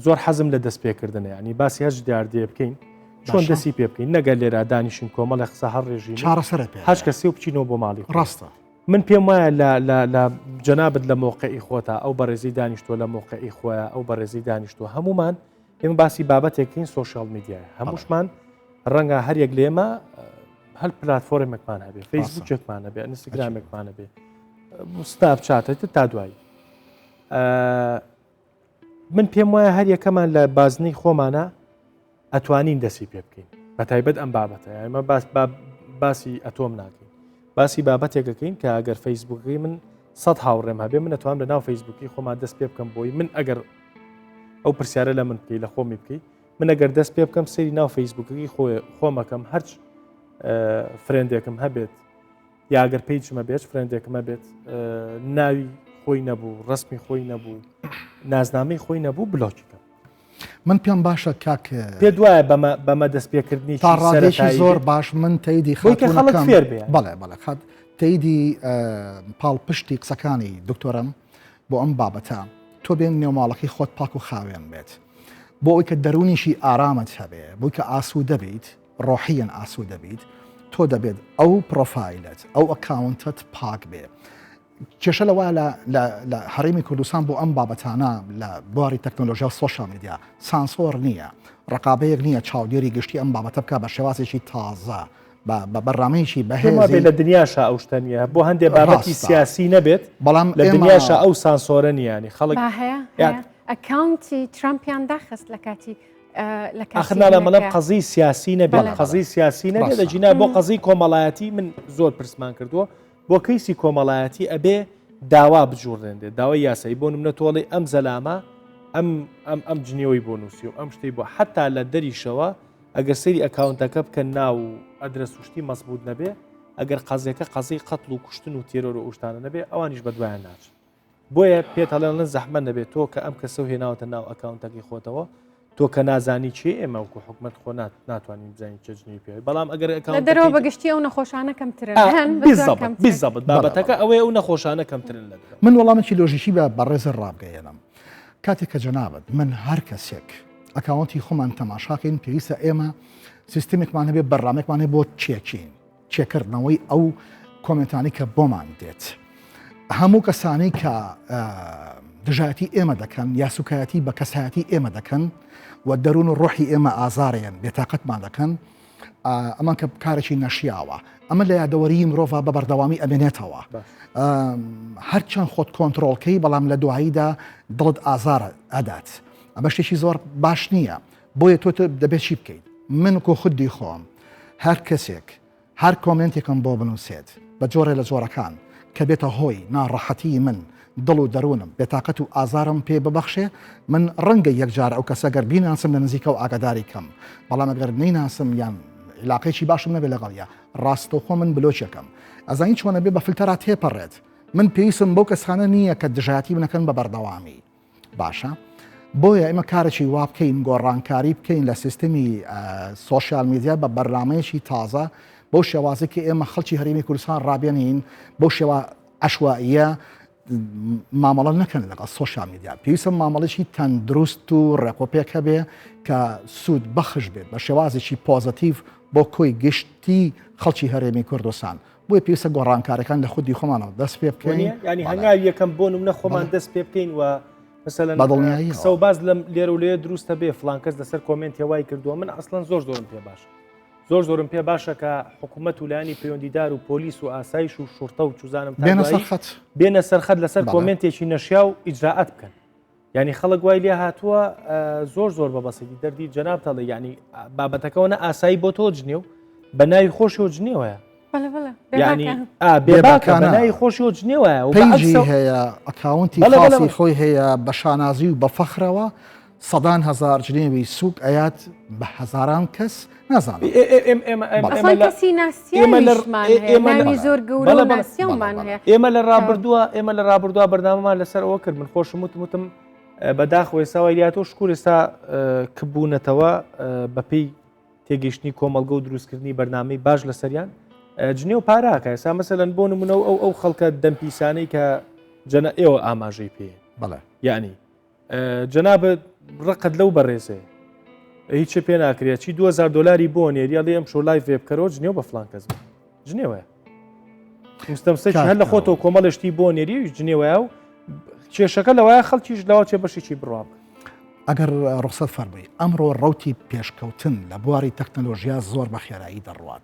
زۆر حەزم لە دەست پێکردنە ینی باسی هەش دیاردەیە بکەین چۆن دەستی پێ بکەین نەگەر لێرا دانیشین کۆمەڵی قسە هەر ڕێژی چارەسەر هەش کەسی و بچینەوە بۆ ماڵی ڕاستە من پێم وایە لە جەنابەت لە مۆقعی خۆتا ئەو بەڕێزی دانیشتووە لە مۆقعی خۆیان ئەو بەڕێزی دانیشتووە هەمومان ئێمە باسی بابەتێکین social media هەمووشمان ڕەنگە هەر یەک لێمە هەر پلتفۆرمێکمان هەبێ فەیسبوکێکمان هەبێ ئینستاگرامێکمان هەبێ سناپ چاتە تا دوایی من پێم وایە هەر یەکەمان لە بازنەی خۆمانە ئەتوانین دەستی پێ بکەین بە تایبەت ئەم بابەتە ئێمە باس باسی ئەتۆم ناکەین باسی بابەتێکەکەین کە ئەگەر فەیسبووکی من سە هاوڕێم هەبێ من ئەتوانم لە ناو فەیسبووکی خۆمان دەست پێ بکەم بۆی من ئەگەر ئەو پرسیارە لە من بکەی لە خۆمی بکەی من ئەگەر دەست پێ بکەم سەری ناو فەیسبووکەکەی خۆ خۆمەکەم هەرچ friend ێکم هەبێت یاگەر page مە بێت friend ێکم هەبێت ناوی خۆی نەبوو ڕسمی خۆی نەبوو نازنامەی خۆی نەبوو بلۆکی کەم من پێم باشە کاک پێ دوایە بەمە بەمە دەست پێکردنی تا ڕادێکی زۆر باش من تەیدی خەڵک فێر بێ بەڵێ بەڵێ خات تەیدی پاڵپشتی قسەکانی دکتۆرم بۆ ئەم بابەتە تۆ بێن نێوماڵەکەی خۆت پاک و خاوێن بێت بۆ ئەوی کە دەرونیشی ئارامت هەبێ بۆی کە ئاسوو دەبیت ڕۆحیەن ئاسوو دەبیت تۆ دەبێت ئەو پرۆفایلت ئەو ئەکاونتت پاک بێ کێشە لەوە لە هەرێمی کوردستان بۆ ئەم بابەتانە لە بواری تەکنۆلۆژیا و social media سانسۆر نییە ڕقابەیەک نییە چاودێری گشتی ئەم بابەتە بکە بە شێوازێکی تازە بە بەرنامەیەکی بەهێز لە دنیاشا ئەو شتە نییە بۆ هەندێ بابەتی سیاسی نەبێت بەڵام لە دنیاشا ئەو سانسۆرە نییانی خەڵک ئەکاونتی ترامپیان داخست لە کاتی ئاخر ناڵێم ئەڵێم قەزیی سیاسی نەبێت قەزیی سیاسی نەبێت دەجینا بۆ قەزیی کۆمەڵایەتی من زۆر پرسمان کردووە بۆ کەیسی کۆمەڵایەتی ئەبێ داوا بجوڕێنرێت داوای یاسایی بۆ نمونە تۆڵی ئەم زەلامە ئەم ئەم ئەم جنێوەی بۆ نووسی و ئەم شتەی بۆ حتا لە دەریشەوە ئەگەر سەیری ئەکاونتەکە بکەن ناو و ئەدرەس و شتی مەزبوط نەبێ ئەگەر قەزیەکە قەزیی قەتڵ و کوشتن و تێرۆر و ئەو شتانە نەبێ ئەوانیش بەدوایان ناچن بۆیە پێت هەڵێن زەحمە نەبێت تۆ کە ئەم کەسە و هێناوەتە ناو ئەکاونتەکەی خۆتەوە تۆ کە نازانی چێ ئێمە وەکو حکومت خۆ ناتوانین بزانین چه جنێوی پێ بەڵام ئەگەر لە دەرەوە بەگشتی ئەو نەخۆشانە کەمترن بالضبط بابەتەکە ئەوەیە ئەو نەخۆشانە کەمترن لە دەرەوە من وەڵامێکی لۆژیکی بە بەڕێزە ڕابگەیەنم کاتێک کە جەنابت من هەر کەسێک ئەکاونتی خۆمان تەماشاکەین پێویستە ئێمە سیستمێکمان هەبێ بەرنامەیەکمان هەیە بۆ checking چێکردنەوەی ئەو کۆمنتانی کە بۆمان دێت. هەموو کەسانی کە دژایەتی ئێمە دەکەن یا سوکایەتی بە کەسایەتی ئێمە دەکەن و دەروون و ڕۆحی ئێمە ئازارێن بێتاقەتمان دەکەن ئەمان کە کارێکی نەشیاوە ئەمە لە یادەوەری مرۆڤ بە بەردەوامی ئەمێنێتەوە هەرچەند خۆت کۆنتترۆلکەی بەڵام لە دواییدا دڵت ئازار ئەدات ئەمە شتێکی زۆر باش نییە بۆیە تۆ دەبێت چی بکەیت من کۆ خودی خۆم هەر کەسێک هەر کۆمێنتێکم بۆ بنووسێت بە جۆرێ لە جۆرەکان کە بێتە هۆی ناڕەحەتیی من، دڵ و دەروونم بێتاقەت و ئازارم پێ ببەخشێ، من ڕەنگە یەک جار ئەو کەسە گەر بیناسم لە نزیکەوە ئاگاداری کەم، بەڵام ئەگەر نەیناسم یان عیلاقەیەکی باشم نەبێ لەگەڵیا، ڕاستەوخۆ من بلۆکێکم. ئەزانی چۆن ئەبێ بە فلتەرا تێپەڕێت. من پێویستم بەو کەسانە نییە کە دژایەتی من ئەکەن بە بەردەوامی. باشە بۆیە ئێمە کارێکی وا بکەین گۆڕانکاری بکەین لە سیستمی social media بە بەرنمەیەکی تازە بەو شێوازی کە ئێمە خەڵکی هەرێمی کوردستان ڕابێنین بەو شێوە عشوائیە مامەڵە نەکەن لەگەڵ social media پێویستە مامەڵێکی تەندروست و ڕێکۆپێک هەبێ کە سوود بەخش بێت بە شێوازێکی پۆزەتیڤ بۆ کۆی گشتی خەڵکی هەرێمی کوردستان بۆیە پێویستە گۆڕانکاریەکان لە خودی خۆمانەوە دەست پێ بکەین ینی هەنگاوی یەکەم بۆ نمونە خۆمان دەست پێ بکەین و مثلا بەدڵنیایی قسە و باز لەم لێرە و لێ دروستە بێ فلان کەس لەسەر کۆمێنتی وای کردووە من ئەسڵەن زۆر زۆرم پێ باشە زۆر زۆرم پێ باشە کە حکوومەت و لایانی پەیوەندیدار و پۆلیس و ئاسایش و شورتە و چوزانم تا بێنە سەر خەت بێنە سەر خەت لەسەر کۆمێنتێکی نەشیا و ئیجرائەت بکەن یعنی خەڵک وای لێ هاتووە زۆر زۆر بە بەسیتی دەردی جەناب تەڵێ یعنی بابەتەکەەوە نە ئاسایی بۆ تۆ جنێو بە ناوی خۆشەوە جنێوەیە یعنی بێباکە بە ناوی خۆشەوە جنێوەیە و page ی هەیە account ی خاصی خۆی هەیە بە شانازی و بە فەخرەوە سەدان هەزار جنێوی سوک ئەیات بە هەزاران کەس نازانم. ئێمە لە ڕابردووە ئێمە لە ڕابردووە بەرنامەمان لەسەر ئەوە کرد من خۆشم وتم وتم بەداخەوە ئێستا وای لاتۆ شکور ئێستا کبوونەتەوە بەپێی تێگەیشتنی کۆمەڵگە و دروستکردنی بەرنامەی باش لەسەریان جنێو پاراکە ئێستا مەسەلەن بۆ نمونە و ئەو ئەو خەڵکە دەمپیسانەی کە جەنە ئێوە ئاماژەی پێ بەڵێ یعنی جەنابت ڕقت لەو بەڕێزێ هیچ پێ ناکرێت چی 2000 دلاری بۆ نێری ئەڵێ ئەم شۆ live بکەرەوە جنێو بە فلان کەس جنێوە مستەمسەکی هەر لە خۆتەوە کۆمەڵشتی بۆ نێری جنێوەیە و کێشەکە لەوایە خەڵکیش لەوە چێ بەشێکی بڕوا بکە. ئەگەر ڕوخسەت فەرمووی ئەمڕۆ ڕەوتی پێشکەوتن لە بواری تەکنەلۆژیا زۆر بە خێرایی دەڕوات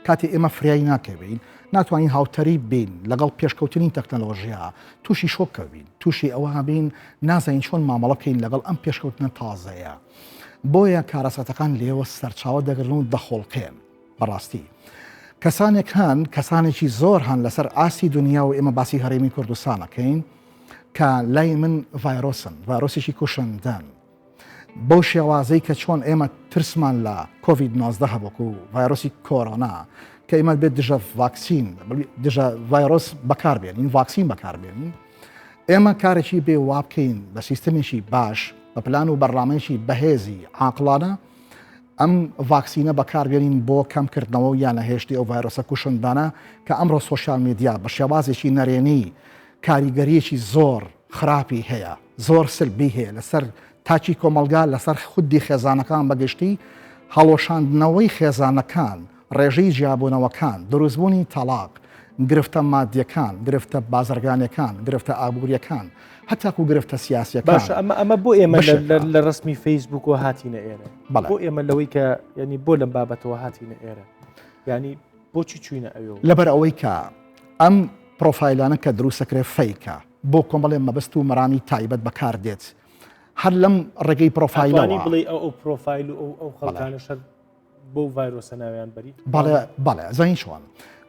کاتێ ئێمە فریای ناکەوین ناتوانین هاوتەریب بین لەگەڵ پێشکەوتنی تەکنەلۆژیا تووشی شۆک کەوین تووشی ئەوە بین نازانین چۆن مامەڵە بکەین لەگەڵ ئەم پێشکەوتنە تازەیە بۆیە کارەساتەکان لێوە سەرچاوە دەگرن و دەخۆڵقێن بەڕاستی کەسانێک هەن کەسانێکی زۆر هەن لەسەر ئاستی دنیا و ئێمە باسی هەرێمی کوردستانەکەین کە لای من ڤایرۆسن ڤایرۆسێکی کوشندەن بەو شێوازەی کە چۆن ئێمە ترسمان لە کۆڤید 19 هەبوو و ڤایرۆسی کۆرۆنا کە ئێمە بێت دژە ڤاکسین دژە ڤایرۆس بەکاربێنین ڤاکسین بەکاربێنین ئێمە کارێکی بێ وا بکەین بە سیستمێکی باش بە پلان و بەرنامەیەکی بەهێزی عاقڵانە ئەم ڤاکسینە بەکاربێنین بۆ کەمکردنەوە و یان نەهێشتی ئەو ڤایرۆسە کوشندانە کە ئەمڕۆ سۆشیال میدیا بە شێوازێکی نەرێنی کاریگەریەکی زۆر خراپی هەیە زۆر سلبی هەیە لەسەر تاکی کۆمەڵگا لەسەر خودی خێزانەکان بەگشتی هەڵوەشاندنەوەی خێزانەکان ڕێژەی جیابوونەوەکان دروستبوونی تەڵاق گرفتە مادیەکان گرفتە بازرگانیەکان گرفتە ئابووریەکان هەتاکو گرفتە سیاسیەکان باشە ئەمە ئەمە بۆ ئێمە لە ڕسمی فەیسبووکەوە هاتینە ئێرە بەڵێ. بۆ ئێمە لەوەی کە ینی بۆ لەم بابەتەوە هاتینە ئێرە ینی بۆچی چوینە ئەوێ لەبەر ئەوەی کە ئەم پرۆفایلانە کە دروستەکرێ fake ە بۆ کۆمەڵێ مەبەست و مەرامی تایبەت بەکار دێت هەر لەم ڕێگەی پرۆفایلەوە بڵێ ئەو ئەو پرۆفایل و ئەو ئەو خەڵکانە شەر بۆ ڤایرۆسە ناویان بەری بەڵێ بەڵێ زانی چۆن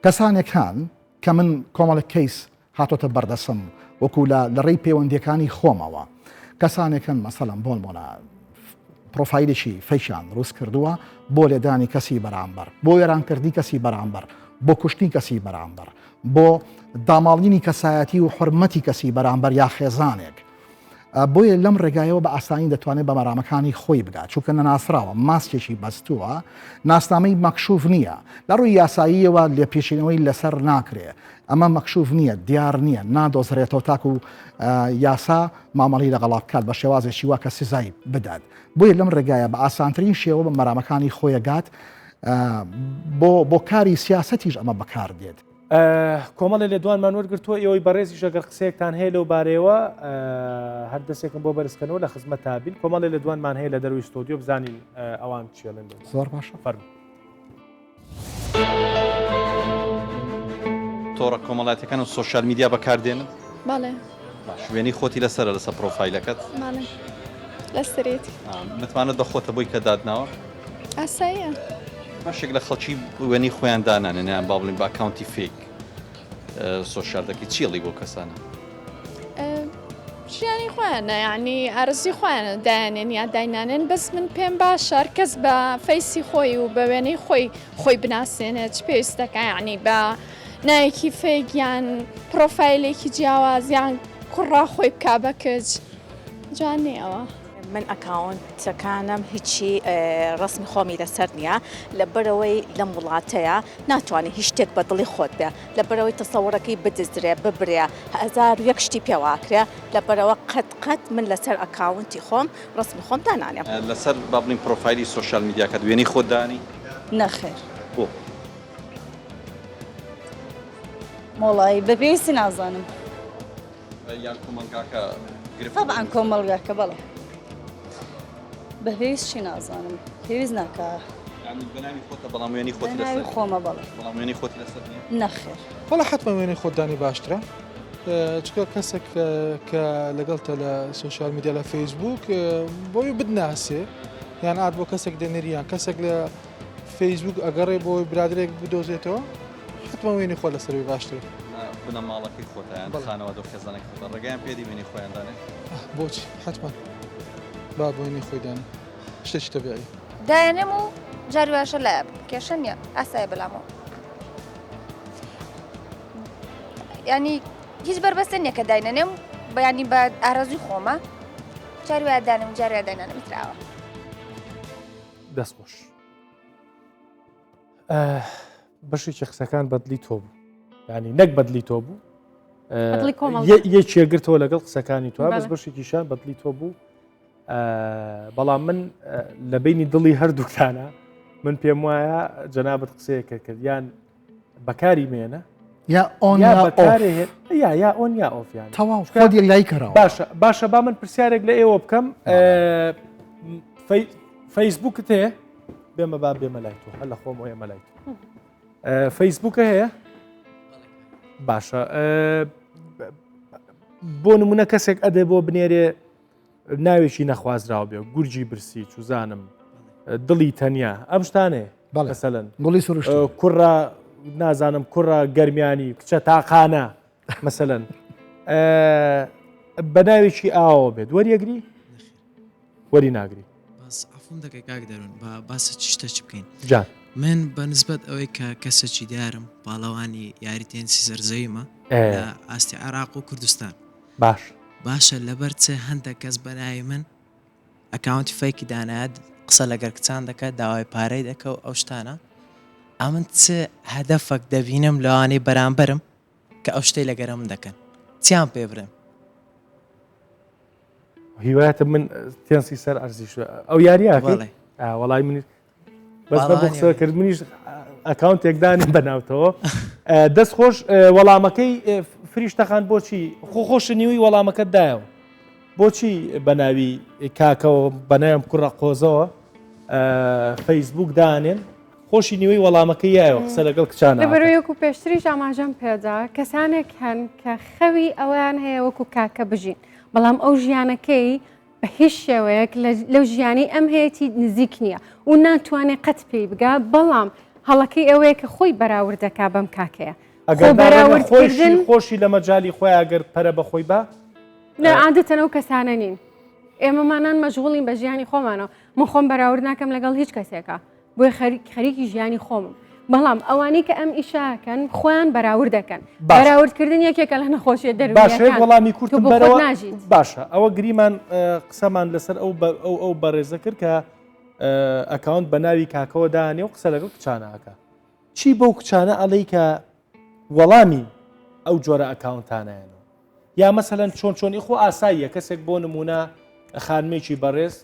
کەسانێک هەن کە من کۆمەڵێک کەیس هاتۆتە بەردەسم وەکو لە لە ڕێی پەیوەندیەکانی خۆمەوە کەسانێکن مەسەلەن بۆنمۆنە پرۆفایلێکی fake یان دروست کردووە بۆ لێدانی کەسی بەرامبەر بۆ وێرانکردنی کەسی بەرامبەر بۆ کوشتنی کەسی بەرامبەر بۆ داماڵینی کەسایەتی و حرمەتی کەسی بەرامبەر یا خێزانێک بۆیە لەم ڕێگایەوە بە ئاسانی دەتوانێت بە مەرامەکانی خۆی بگات چونکە نەناسراوە ماسکێکی بەستووە ناسنامەی مەکشوف نییە لە ڕووی یاساییەوە لێپێچینەوەی لەسەر ناکرێ ئەمە مەکشوف نییە دیار نییە نادۆزرێتەوە تاکو یاسا مامەڵی لەگەڵا بکات بە شێوازێکی وا کە سزای بدات بۆیە لەم ڕێگایە بە ئاسانترین شێوە بە مەرامەکانی خۆیەگات بۆ بۆ کاری سیاسەتیش ئەمە بەکاردێت. کۆمەڵێ لێدوانمان وەرگرتووە ئێوەی بەڕێزیش ئەگەر قسەیەکتان هەیە لەو بارەیەوە هەر دەستێکم بۆ بەرزکەنەوە لە خزمەت بین کۆمەڵێ لێدوانمان هەیە لە دەروی ستۆدیۆ بزانین ئەوان چێڵن زۆر باشە فەرموو. تۆڕە کۆمەڵاتەکان و سۆشیال میدیا بەکاردێنن؟ بەڵێ. باش وێنەی خۆتی لەسەرە لەسەر پرۆفایلەکەت؟ بەڵێ لەسەرێتی. متمانەت بە خۆتە بۆی کە دادناوە؟ ئاساییە. بەشێک لە خەڵکی وێنەی خۆیان دانانێن یان با بڵێین بە account ی fake social دەکەی چی ئەڵێی بۆ کەسانە؟ ژیانی خۆیانە یعنی ئارەزوی خۆیانە دایانێن یا داینانێن بەس من پێم باشە هەر کەس بە face ی خۆی و بە وێنەی خۆی خۆی بناسێنێت چ پێویست دەکا یعنی بە ناوێکی fake یان پرۆفایلێکی جیاواز یان کوڕە خۆی بکا بە کچ جوان نییە ئەوە. من ئەکاونتەکانم هیچی ڕەسمی خۆمی لەسەر نییە لەبەرئەوەی لەم وڵاتەیە ناتوانانی هیچ شتێک بە دڵی خۆت بێ لەبەرئەوەی تەسەوڕەکەی بدزرێ ببرێ 1001 شتی پێواکرێ لەبەرئەوە قەت قەت من لەسەر ئەکاونتی خۆم ڕەسمی خۆم دانانێم. لەسەر با بڵێین پرۆفایلی سۆشیال میدیاکەت وێنەی خۆت دانەی؟ نەخێر. بۆ؟ وەڵایی بە پێویستی نازانم. یان کۆمەڵگاکە گرفت؟ تەبعەن کۆمەڵگاکە بەڵێ. بە پێویست چی نازانم پێویست ناکا. یانی بە ناوی خۆتە بەڵام وێنەی خۆتی لەسەر؟ بە ناوی خۆمە بەڵێ. بەڵام وێنەی خۆتی لەسەر نییە؟ نەخێر. وەڵا حەتمەن وێنەی خۆت دانی باشترە چونکە کەسێک کە لەگەڵتە لە سۆشیال میدیا لە فەیسبوک بۆی بتناسێ یان ئارد بۆ کەسێک دەنێری یان کەسێک لە. فەیسبوک ئەگەڕێ بۆ برادێک بدۆزێتەوە حتمما وێنی خۆ لەسەروی باشتر بنەماڵەکەی خۆتیان خانەوادە و خێزانەکە خۆتان ڕێگەیان پێدی وێنەی خۆیان دانێ بۆچی حتمما با بۆینی خۆی دانێ شتێکی تەبیعی دایەنێم و جاری واشە لایە کێشە نییە ئاسایە بەلامەوە ینی هیچ بەربەستە نییە کە داینەنێم بەیانی بە ئارەزوی خۆمە جاری وایە دانم جاری وایە داینانم تراوە دەست خۆش بەشێکی قسەکان بەدلی تۆ بوو ینی نەک بەدلی تۆ بوو یەکێگرتەوە لەگەڵ قسەکانی تۆ بەس بەشێکیشان بەدلی تۆ بوو بەڵام من لە بینی دڵی هەردووکتانە من پێم وایە جەنابەت قسەیەکە کرد یان بەکاری مێنە یا on یا یا یا on یا off یان تەواو خۆت یەکلایی کەرەوە باشە باشە با من پرسیارێک لە ئێوە بکەم فەیسبوکت هەیە بێمە با بێمە لای تۆ هەر لە خۆم ئێمە لای تۆ فەیسبوکە هەیە باشە بۆ نمونە کەسێک ئەدێ بۆ بنێرێ ناوێکی نەخوازراو بێ گورجی برسی چوزانم دڵی تەنیا ئەم شتانێ مەسەلەن گوڵی سروشت کوڕە نازانم کوڕە گەرمیانی کچە تاقانە مەسەلەن بە ناوێکی ئاوە بێت وەریەگری وەری ناگری بەس عەفوم دەکەی کاک دەرون با باس چ شتە چ بکەین جان من بە نسبەت ئەوەی کە کەسێکی دیارم پاڵەوانی یاری تێنسی سەرزەویمە لە ئاستی عێراق و کوردستان باش باشە لەبەر چ هەندێک کەس بە ناوی من account ی fake ی دانایە قسە لەگەر کچان دەکات داوای پارەی دەکە و ئەو شتانە ئەمن چ هەدەفەک دەبینم لەوانەی بەرامبەرم کە ئەو شتەی لەگەرە من دەکەن چیان پێ برێم هیوایەتم من تێنسی سەر ئەرزیش ئەو یاریاکەی وەڵای من بەس بە قسە کرد منیش account ێک دانیم بەناوتەوە دەست خۆش وەڵامەکەی فریشتەخان بۆچی خۆ خۆش نیوی وەڵامەکەت دایەوە بۆچی بە ناوی کاکەوە بەناوم کوڕە قۆزەوە فەیسبوک دانێن خۆشی نیوەی وەڵامەکەی یایەوە قسە لەگەڵ کچانە لەبەرەوەی وەکو پێشتریش ئاماژەم پێدا کەسانێک هەن کە خەوی ئەوەیان هەیە وەکو کاکە بژین بەڵام ئەو ژیانەکەی بە هیچ شێوەیەک لەو ژیانی ئەم هەیەی نزیک نییە و ناتوانێت قەت پێی بگا بەڵام هەڵەکەی ئەوەیە کە خۆی بەراورد دەکا بەم کاکەیە ئەگەر بەراوردکردن خۆشی لە مەجای خۆی ئەگەر پەرە بەخۆی بە نا عادەتەن ئەو کەسانە نین ئێمەمانان مەشغوڵین بە ژیانی خۆمانەوە من خۆم بەراورد ناکەم لەگەڵ هیچ کەسێکە بۆیە خەریکی ژیانی خۆمم بەڵام ئەوانەی کە ئەم ئیشاکەن خۆیان بەراورد دەکەن بەراوردکردن یەکێکە لە نەخۆشیە دەروونیەکان وەڵامی کورتم بەرەوە ناژیت باشە ئەوە گریمان قسەمان لەسەر ئەو ئەو ئەو بەڕێزە کرد کە account بە ناوی کاکەوە دانێ و قسە لەگەڵ کچانەکە چی بەو کچانە ئەڵێی کە وەڵامی ئەو جۆرە account انەیەنەوە یا مەسەلەن چۆن چۆنی خۆ ئاساییە کەسێک بۆ نمونە خانمێکی بەڕێز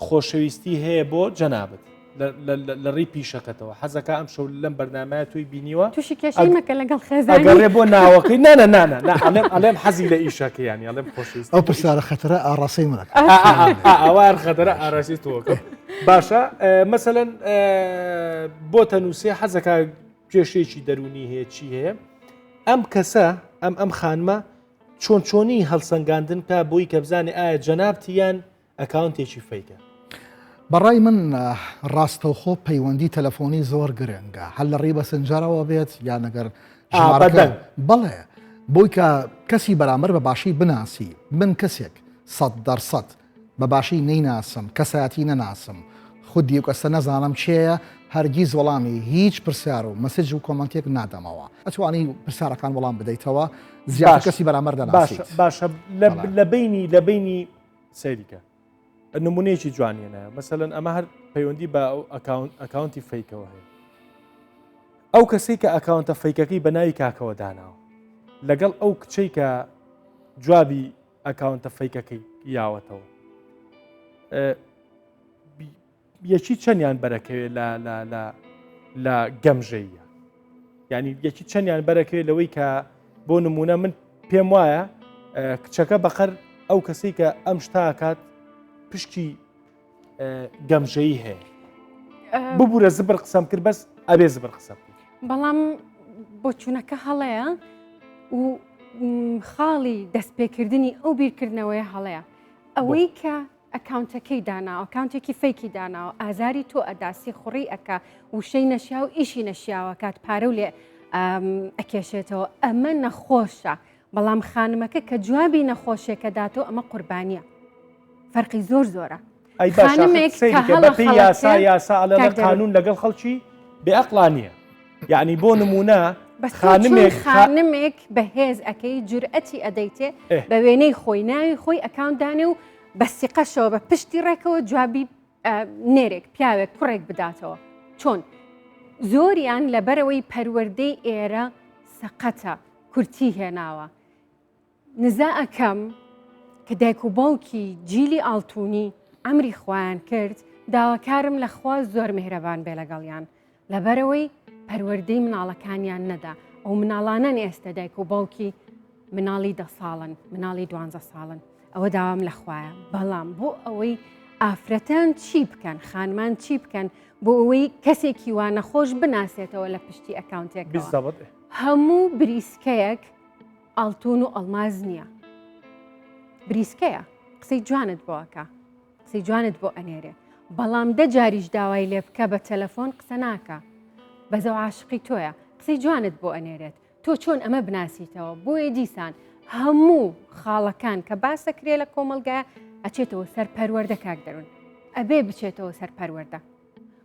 خۆشەویستی هەیە بۆ جەنابت لە ڕێی پیشەکەتەوە حەزەکە ئەم شەو لەم بەرنمەیە توی بینیوە تووشی کێشەی مەکە لەگەڵ خێزانگەڕێ بۆ ناوەکەی نانە نانە ئەڵێم ئەڵێم حەزی لە ئیشەکە یانی ئەڵێم خۆشەویست ئەو پرسیارە خەتەرە ئاڕاستەی منەکە ئەوە خەتەرە ئاراسی تۆکە باشە مەسەەن بۆ تەنووسێ حەزەکە کێشەیەکی دەرونی هەیە چی هەیە ئەم کەسە ئەم ئەم خانمە چۆن چۆنی هەڵسەنگاندن کا بۆی کە بزانێ ئایا جەنابتی یان account ێکی fake ە؟ بەڕای من ڕاستەوخۆ پەیوەندی تەلەفۆنی زۆر گرنگە هەر لە ڕێی مەسنجەرەوە بێت یان ئەگەر ژمارەکە بەڵێ بۆی کە کەسی بەرامبەر بە باشی بناسی من کەسێک سەد دەرسەد بە باشی نەیناسم کەسایەتی نەناسم خودی و کەسە نەزانم کێیە هەرگیز وەڵامی هیچ پرسیار و message و comment ێک نادەمەوە ئەتوانی پرسیارەکان وەڵام بدەیتەوە زیاتر کەسی بەرامبەر دەناسیت باشە لە بینی لە بینی سەیریکە نمونەیەکی جوانیە نایە مەسەلەن ئەمە هەر پەیوەندی بە ئەو account ی fake ەوە هەیە ئەو کەسەی کە account ە fake ەکەی بە ناوی کاکەوە داناوە لەگەڵ ئەو کچەی کە جوابی account ە fake ەکەی یاوەتەوە یەکی چەندیان بەرەکەوێت لە لە لە لە گەمژەیە یعنی یەکی چەندیان بەرەکەوێت لەوەی کە بۆ نمونە من پێم وایە کچەکە بەقەر ئەو کەسەی کە ئەم شتاکات پشکی گەمژەیی هەیە ببوورە زبر قسەم کرد بەس ئەبێ زبر قسە بەڵام بۆچوونەکە هەڵەیە و خاڵی دەستپێکردنی ئەو بیرکردنەوەی هەڵەیە ئەوەی کە. ئەکاونتەکەی داناوە ئەکاونتێکی fake ی داناوە ئازاری تۆ ئەدا سیخوڕی ئەکا وشەی نەشیاو ئیشی نەشیاوە کات پارە و لێ ئەکێشێتەوە ئەمە نەخۆشە بەڵام خانمەکە کە جوابی نەخۆشێکە داتەوە ئەمە قوربانیە فەرقی زۆر زۆرە ئەی خانمێک بەپێی یاسا یاسا ئەڵێ قانون لەگەڵ خەڵکی بێ ئەقڵا نییە یعنی بۆ نمونە خانمێک خانمێک بەهێز ئەەکەی جورئەتی ئەدەیتێ بە وێنەی خۆی ناوی خۆی ئەکاونت دانێ و بە سیقەشەوە بە پشتی ڕێکەوە جوابی نێرێک پیاوێک کوڕێک بداتەوە چۆن زۆریان لەبەرەوەی پەروەردەی ئێرە سەقەتە کورتی هێناوە نزا ئەکەم کە دایک و باوکی جیلی ئاڵتونی ئەمری خوایان کرد داواکارم لە خوا زۆر میهرەبان بێ لەگەڵیان لەبەرەوەی پەروەردەی مناڵەکانیان نەدا ئەو مناڵانەن ئێستا دایک و باوکی مناڵی دە ساڵن مناڵی دوانزە ساڵن ئەوە داوام لە خوایە بەڵام بۆ ئەوەی ئافرەتان چی بکەن خانمان چی بکەن بۆ ئەوەی کەسێکی وا نەخۆش بناسێتەوە لە پشتی ئەکاونتێک هەموو بریسکەیەک ئاڵتون و ئەڵماز نییە بریسکەیە قسەی جوانت بۆ ئەکا قسەی جوانت بۆ ئەنێرێ بەڵام دە جاریش داوای لێ بکە بە تەلەفۆن قسە ناکە بەزەو عاشقی تۆیە قسەی جوانت بۆ ئەنێرێت تۆ چۆن ئەمە بناسیتەوە بۆیە دیسان هەموو خاڵەکان کە باسەکرێ لە کۆمەلگا ئەچێتەوە سەر پەروەردە کاک دەرون ئەبێ بچێتەوە سەر پەروەردە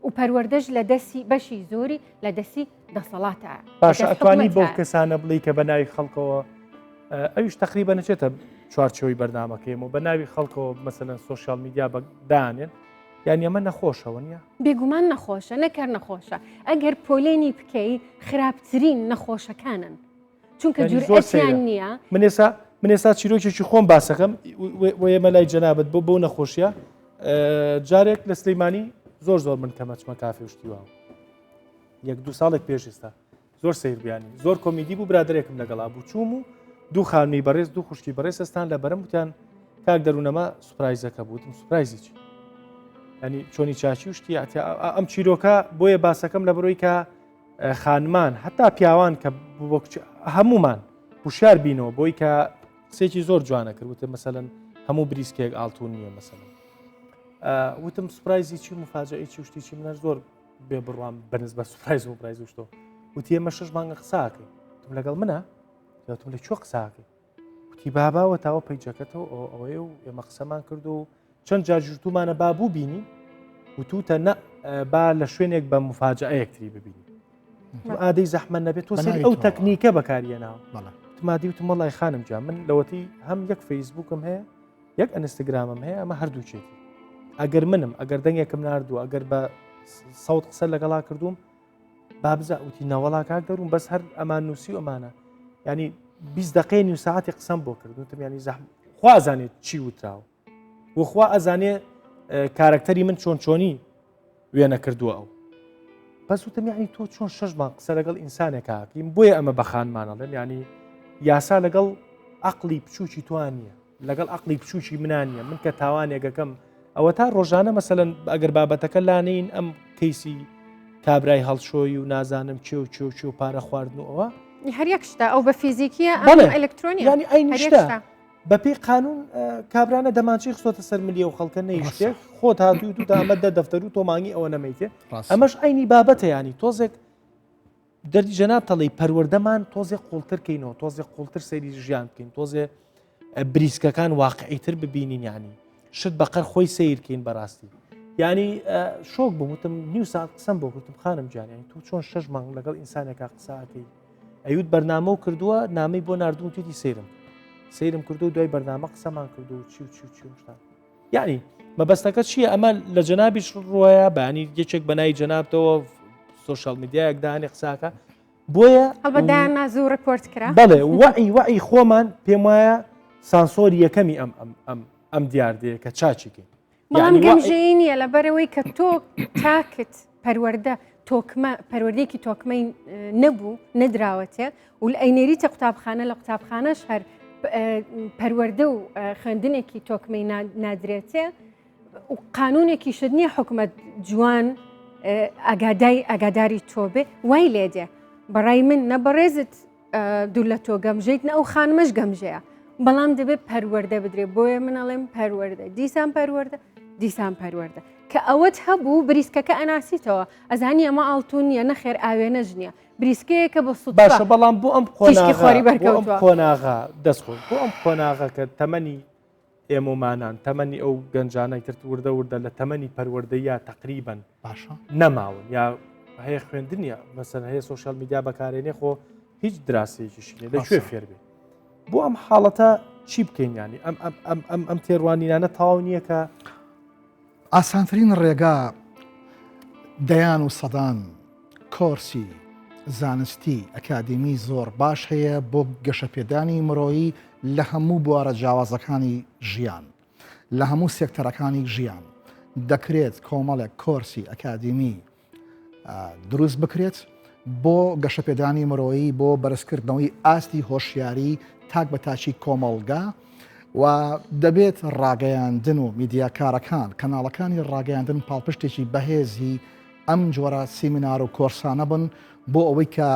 و پەروەردەش لە دەستی بەشی زۆری لە دەستی دەسەڵاتە. باشە ئەتوانی بەو کەسانە بڵێی کە بە ناوی خەڵکەوە ئەویش تقریبا نەچێتە چوارچەوەی بەرنامەکەیم و بە ناوی خەڵکەوە مەسەلەن سۆشیال میدیا بەدانێن یان ئەمە نەخۆشەوە نیە؟ بێگومان نەخۆشە نەکەر نەخۆشە ئەگەر پۆلێنی بکەی خراپترین نەخۆشەکانن. چونکە جورئەتیان نییە. من ئێستا من ئێستا چیرۆکێکی خۆم باسەکەم ئێمە لای جەنابەت بۆ بۆ نەخۆشیە جارێک لە سلەیمانی زۆر زۆر من کەمەچمە کافێ و شتی واوە یەک دوو ساڵێک پێش ئێستا زۆر سیر بیانی زۆر کۆمیدی بوو برادێکم لەگەڵا بوو چوم و دوو خانمی بەڕێز دوو خوشکی بەڕێز هەستان لە بەرم وتیان کاک دەروونەمە سوپرایزەکە بوتم سوپرایزی چی ینی چۆنی چاچی و شتی ئەم چیرۆکە بۆیە باسەکەم لە بڕۆی کە خانمان هەتا پیاوان کە بۆ هەمومان هوشیار بینەوە بۆی کە قسێکی زۆر جوانە کرد وتم مەسەن هەموو بریسکێک ئاڵتون نییە مەسەن وتم سوپرایزی چی مفاجئەی چی شتی چی منەر زۆر بێ بڕوام بەنز بە سوپرایز و پرایز شتۆ وتی ئێمە شش مانگە قساکەی تم لەگەڵ منە تم لە کوێ قساکەی وتی باباوە تاوە پەیجەکەتەوە ئەوەیە و ئێمە قسەمان کرد و چەند جار ژوتومانە با بوو بینی وتوتە نە با لە شوێنێک بە مفاجئە یەکتری ببینی ئادەی زەحمە نەبێت تۆ سەر ئەو تەکنیکە بەکاریەناوە تمادی وتم وەڵی خانم جا من لەوەتی هەم یەک فەیسبوکم هەیە یەک ئەنستگرامم هەیە ئەمە هەردووچێتی ئەگەر منم ئەگەر دەنگێکم نردووە ئەگەر بە سەوت قسە لەگەڵا کردوم بابزە وتی نەوەڵا کاک دەروون بەس هەر ئەمان نووسی و ئەمانە ینی 20 دقەی نیو ساعتی قسەم بۆ کرد وتم ینی زەحم خوا ئەزانێت چی وتراوە وخوا ئەزانێ کارەکتەری من چۆن چۆنی وێنە کردووە ئەو بەس وتم یعنی تۆ چۆن شەش مانگ قسە لەگەڵ ئینسانێکاکەیم بۆیە ئەمە بە خانمانەڵێم ینی یاسا لەگەڵ عقلی بچووکی توان نییە لەگەڵ عەقڵی بچووکی منا نییە من کە تاوانێکەکەم ئەوە تا ڕۆژانە مەسەن ئەگەر بابەتەکە لانین ئەم کەیسی کابرای هەڵشۆی و نازانم چێ و چێ و چێ و پارە خواردن و ئەوە هەر یەک شتە ئەو بە فیزیکیە ئەم ئەلکترۆنی ینی ئەین شتە بەپێی قانون کابرانە دەمانچەی خستۆتە سەر ملیە و خەڵکە نەیشتێک خۆت هاتوو تو ئەمە دە دەفتەر و تۆمانگی ئەوە نەمیتێ ئەمەش ئەینی بابەتە ینی تۆزێک دەردی جەناب تەڵی پەروەردەمان تۆزێ قوڵتر کەینەوە تۆزێ قوڵتر سەیری ژیان بکەین تۆزێ بریسکەکان واقعیتر ببینین ینی شت بەقەر خۆی سیرکەین بەڕاستی ینی شۆک بووم وتم نیو ساعت قسەم بۆ گوتم خانم جانیانی تۆ چۆن شەش مانگ لەگەڵ ئینسانێکا قساکەی ئەیوت بەرنامە و کردووە نامی بۆ نردوم توێتی سەیرم سەیرم کردو دوای بەرنامە قسەمان کردو چی و چی و چی و شتان یعنی مەبەستەکە چییە ئەمە لە جەنابیش ڕۆیە بەیانی یەکێک بەنای جەنابتەوە سۆشیال میدیایەک دانێ قساکە بۆیە هەڵبەت نازوو ڕپۆرت کرا بەڵێ وەعی وەعی خۆمان پێم وایە سانسۆری یەکەمی ئەم ئەم ئەم ئەم دیاردەیە کە چاچیکەین بەڵام گەمژەیی نییە لەبەرەوەی کە تۆ تاکت پەروەردە تۆکمە پەروەردەیەکی تۆکمەی نەبوو نەدراوەتێ و لە ئەینێریتە قوتابخانە لە قوتابخانەش هەر پەروەردە و خوێندنێکی تۆکمەی نادرێتێ و قانونێکیشت نییە حکومت جوان ئاگادای ئاگاداری تۆ بێ وای لێدێ بەڕای من نە بەڕێزت دوور لە تۆ گەمژەیت نە ئەو خانمەش گەمژەیە. بەڵام دەبێت پەروەردە بدرێ بۆیە من ئەڵێم پەروەردە دیسان پەروەردە دیسان پەروەردە کە ئەوەت هەبوو بریسکەکە ئەناسیتەوە ئەزانی ئەمە ئاڵتون نییە نەخێر ئاوێنەش نییە بریسکەیەکە بە سوودفە باشە بەڵام بۆ ئەم تیشکی خۆری قۆناغە بۆ ئەم بەرکەوتووە. قۆناغە دەست خۆش بۆ ئەم قۆناغە کە تەمەنی ئێمەمانان تەمەنی ئەو گەنجانەی تر وردە وردە لە تەمەنی پەروەردەیە تقریبن باشە نەماون یا هەیە خوێندنیە مەسەن هەیە سوۆشال میدیا بەکارێنێ خۆ هیچ دراسەیەکیشی نیە لە کوێ فێر بێ بۆ ئەم حاڵەتە چی بکەین ینی ئەم ئەم ئەم ئەم ئەم تێڕوانینانە تەواو نییە کە ئاسانترین ڕێگا دەیان و سەدان کۆرسی زانستی ئەکادیمی زۆر باش هەیە بۆ گەشەپێدانی مرۆیی لە هەموو بوارە جیاوازەکانی ژیان لە هەموو سێکتەرەکانی ژیان دەکرێت کۆمەڵێک کۆرسی ئەکادیمی دروست بکرێت بۆ گەشەپێدانی مرۆیی بۆ بەرزکردنەوەی ئاستی هۆشیاری تاک بە تاکی کۆمەڵگا و دەبێت ڕاگەیاندن و میدیاکارەکان کەناڵەکانی ڕاگەیاندن پاڵپشتێکی بەهێزی ئەم جۆرە سیمینار و کۆرسانە بن بۆ ئەوەی کە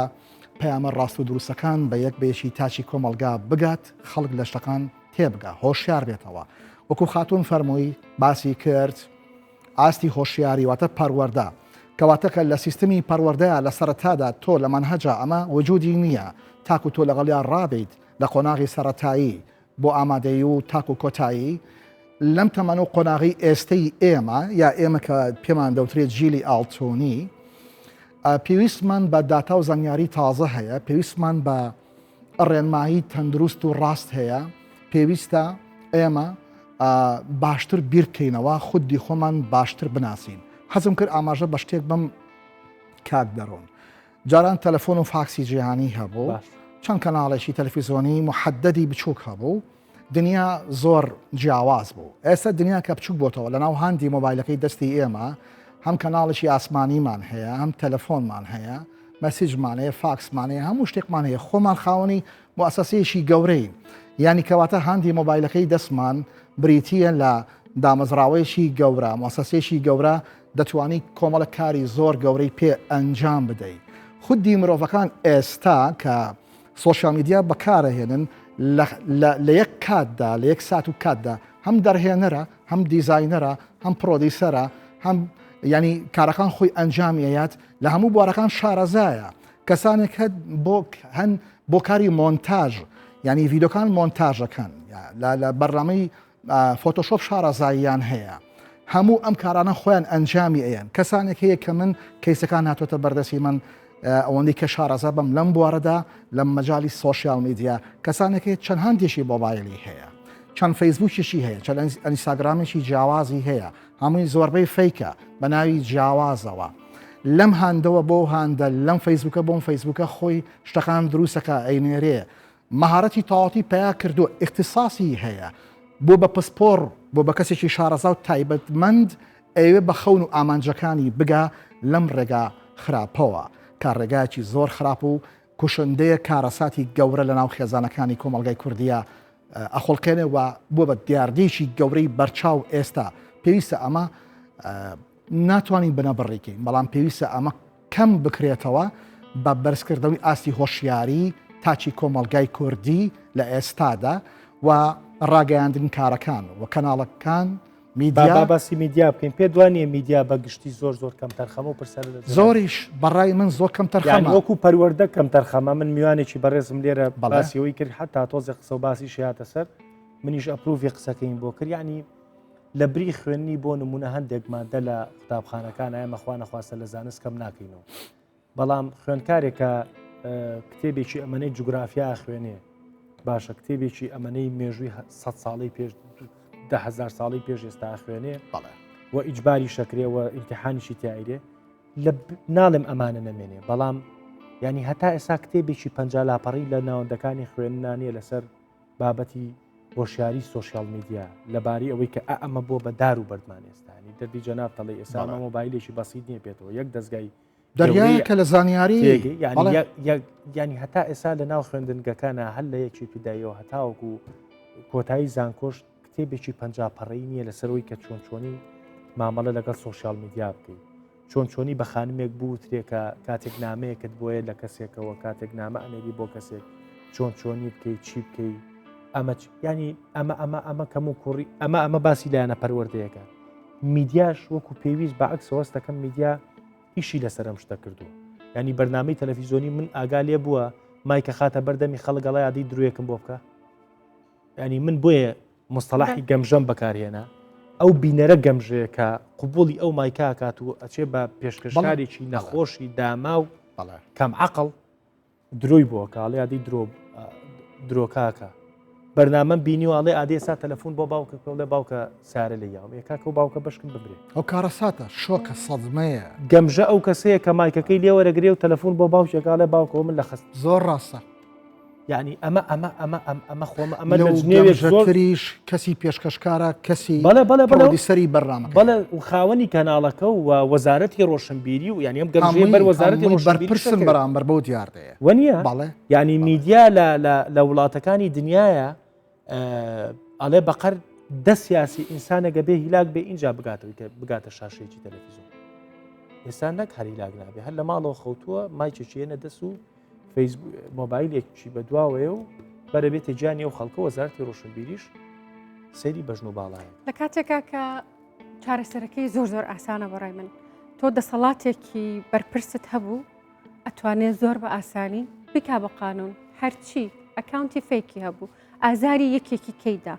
پەیامە ڕاست و دروستەکان بە یەک بەیەکی تاکی کۆمەڵگا بگات خەڵک لە شتەکان تێبگا هۆشیار بێتەوە وەکو خاتون فەرمووی باسی کرد ئاستی هۆشیاری واتە پەروەردە کەواتە کە لە سیستمی پەروەردەیا لە سەرەتادا تۆ لە مەنهەجا ئەمە وجودی نییە تاکو تۆ لەگەڵیا ڕابیت لە قۆناغی سەرەتایی بۆ ئامادەیی و تاکو کۆتایی لەم تەمەن و قۆناغی ئێستەی ئێمە یا ئێمە کە پێمان دەوترێت جیلی ئاڵتونی پێویستمان بە داتا و زانیاری تازە هەیە پێویستمان بە ڕێنمایی تەندروست و ڕاست هەیە، پێویستە ئێمە باشتر بیر بکەینەوە خودی خۆمان باشتر بناسین. حەزم کرد ئاماژە بە شتێک بم کاک دەڕۆن. جاران تەلەفۆن و فاکسی جیهانی هەبوو، چەند کەناڵێکی تەلەفیزۆنی محەدەدی بچووک هەبوو، دنیا زۆر جیاواز بوو. ئێستا دنیا کە بچووک بۆتەوە لەناو هاندی مۆبایلەکەی دەستی ئێمە هەم کەناڵێکی ئاسمانیمان هەیە، هەم تەلەفۆنمان هەیە، مەسجمان هەیە، فاکسمان هەیە، هەموو شتێکمان هەیە، خۆمان خاوەنی موئەسەسەیەکی گەورەین. یانی کەواتە هاندی مۆبایلەکەی دەستمان بریتییە لە دامەزراوەیەکی گەورە، موئەسەسەیەکی گەورە دەتوانی کۆمەڵە کاری زۆر گەورەی پێ ئەنجام بدەی. خودی مرۆڤەکان ئێستا کە سۆشیال میدیا بەکارەهێنن لە یەک کاتدا لە یەک سات و کاتدا هەم دەرهێنەرە هەم دیزاینەرە هەم producer ە هەم ینی کارەکان خۆی ئەنجامی ئەیات لە هەموو بوارەکان شارەزایە کەسانێک هەت بۆ هەن بۆ کاری مۆنتاژ ینی ڤیدۆکان مۆنتاژەکەن لە بەرنامەی فۆتۆشۆپ شارەزاییان هەیە هەموو ئەم کارانە خۆیان ئەنجامی ئەیەن کەسانێک هەیە کە من کەیسەکان هاتۆتە بەردەستی من ئەوەندەی کە شارەزا بم لەم بوارەدا لە مەجای سۆشیال میدیا کەسانێک هەیە چەند هەندێکی مۆبایلی هەیە چەند فەیسبوکیشی هەیە چەند ئەنیساگرامێکی جیاوازی هەیە هەمووی زۆربەی fake ە بە ناوی جیاوازەوە لەم هاندەوە بۆ هاندە لەم فەیسبوکە بۆم فەیسبوکە خۆی شتەکان دروستەکە ئەینێرێ مەهارەتی تەواوەتی پەیا کردووە، ئیختیساسی هەیە، بووە بە پسپۆڕ، بووە بە کەسێکی شارەزا و تایبەتمەند، ئەیەوێ بە خەون و ئامانجەکانی بگا لەم ڕێگا خراپەوە، کە ڕێگایەکی زۆر خراپ و کوشندەیە، کارەساتی گەورە لەناو خێزانەکانی کۆمەڵگای کوردییا ئەخوڵقێنێ و بووە بە دیاردەیەکی گەورەی بەرچاو ئێستا، پێویستە ئەمە ناتوانین بنەبڕی کەین، بەڵام پێویستە ئەمە کەم بکرێتەوە بە بەرزکردنەوەی ئاستی هۆشیاری تاکی کۆمەڵگای کوردی لە ئێستادا و ڕاگەیاندنکارەکان و کەناڵەکان میدیا با باسی میدیا بکەین پێ دوانیە میدیا بە گشتی زۆر زۆر کەم تەرخەمە و پرسەر زۆریش بەڕای من زۆر کەم تەرخەمە وەکو پەروەردە کەم تەرخەمە من میوانێکی بەڕێزم لێرە بەڵاسیەوەی کرد حتا تۆزێ قسە و باسی شاتە سەر منیش approve ی قسەکەیم بۆ کرد یعنی لە بری خوێندنی بۆ نمونە هەندێک مادە لە قوتابخانەکان ئێمە خوا نەخواستە لە زانست کەم ناکەینەوە بەڵام خوێندکارێکە کتێبێکی ئەمەنەی جوگرافیا خوێنێ باشە کتێبێکی ئەمەنەی مێژووی سە ساڵی پێش دههزار ساڵی پێش ئێستا خوێنێ بەڵێ و ئیجباری شەکرێەوە ئیمتحانیشی تایرێ لە ناڵێم ئەمانە نەمێنێ بەڵام ینی هەتا ئێستا کتێبێکی پ لاپەڕی لە ناوەندەکانی خوێندنانە لەسەر بابەتی هۆشیاری سۆشیال میدیا لەبارەی ئەوەی کە ئا ئەمە بۆ بە دار و بەردمان ئێستانی دەردی جەناب تەڵی ئێستا ئەمە مۆبایلێکی بەسیت نییە پێێتەوە یەک دەستگای دەریایە لە زانیاری ینی هەتا ئێستا لە ناو خوێندنگەکانە هەر لە یەکی پیدایەوە هەتاوەکو کۆتایی زانکۆش کتێبێکی پ پەڕی نییە لەسەرەوەی کە چۆن چۆنی مامەڵە لەگەڵ سۆشیال میدیا بکەیت چۆن چۆنی بە خانمێک بوترێ کە کاتێک نامەیەکت بۆیە لە کەسێکەوە کاتێک نامە ئەنێری بۆ کەسێک چۆن چۆنی بکەی چی بکەی؟ ئەمە ینی ئەمە ئەمە ئەمە کەم و کوڕی ئەمە ئەمە باسی لایەنە پەروەردەیەکە میدیاش وەکو پێویست بە عکسەوە هەستەکەم میدیا ئیشی لەسەر ئەم شتە کردووە ینی بەرنامەی تەلەفیزۆنی من ئاگا لێ بووە مایکە خاتە بەردەمی خەڵک ئەڵێ ئادەی درۆیەکم بۆ بکە ینی من بۆیە مستەلاحی گەمژەم بەکارهێنا ئەو بینەرە گەمژەیە کە قوبولی ئەو مایکاکات و ئەچێ بە پێشکەشکارێکی نەخۆشی داما و کەم عقل درۆی بۆ ئەکا ئەڵێ ئادەی درۆ درۆکاکە بەرنامەم بینیوە ئەڵێ ئادەی ئێستا تەلەفۆن بۆ باوکە بکە بڵێ باوکە سارە لێ یاوم ئێ کاکە و باوکە بەشکم بمرێ ئەو کارەساتە شۆکە سەدمەیە گەمژە ئەو کەسەیە کە مایکەکەی لێوەرەگرێ و تەلەفۆن بۆ باوکێک ئەڵێ باوکەوە من لە خەست زۆر ڕاستە یعنی ئەمە ئەمە ئەمە ئەم ئەمە خۆمە ئەمە لەو لە جنێوێک زۆر گەمژەتریش کەسی پێشکەشکارە کەسی بەڵێ بەڵێ بەڵێ پرۆدیسەری بەرنامەکە بەڵێ و خاوەنی کەناڵەکە و وەزارەتی ڕۆشنبیری و یعنی ئەم گەمژەیە بەر وەزارەتی هەمووی ڕۆشنبیری بەرپرسن شەکرد. بەرامبەر بەو دیاردەیە وەنیە بەڵێ یعنی میدیا لە لە لە وڵاتەکانی دنیاە ئەڵێ بەقەر دە سیاسی ئینسانێکە بێ هیلاک بێ ئینجا بگاتەوەی کە بگاتە شاشەیەکی تەلەفیزیۆن ئێستا نەک هەر هیلاک نابێ هەر لە ماڵەوە خەوتووە مایکێکی دەست و فەیسبوک مۆبایلێکی بەدواوەیە و بەرە بێتە گیانی ئەو خەڵکە وەزارەتی ڕۆشنبیریش سەیری بەژن و باڵایە. لە کاتێکا کە چارەسەرەکەی زۆر زۆر ئاسانە بەڕای من تۆ دەسەڵاتێکی بەرپرست هەبوو ئەتوانێت زۆر بە ئاسانی بکا بە قانون هەرچی ئەکاونتی fake ی هەبوو ئازاری یەکێکی کەیدا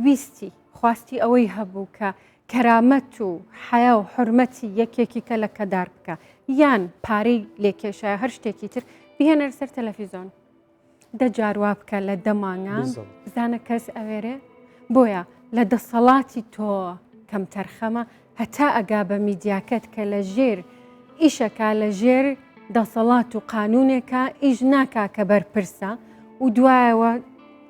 ویستی خواستی ئەوەی هەبوو کە کەرامەت و حەیا و حورمەتی یەکێکی کە لەکەدار بکا یان پارەی لێکێشایە هەر شتێکی تر بهێنەر سەر تەلەفیزۆن دە جار وا بکە لە دە مانگان بالضبط. بزانە کەس ئەوێرێ بۆیە لە دەسەڵاتی تۆ کەمتەرخەمە هەتا ئەگا بە میدیاکەت کە لە ژێر ئیشەکە لە ژێر دەسەڵات و قانونێکە ئیش ناکا کە بەرپرسە و دوایەوە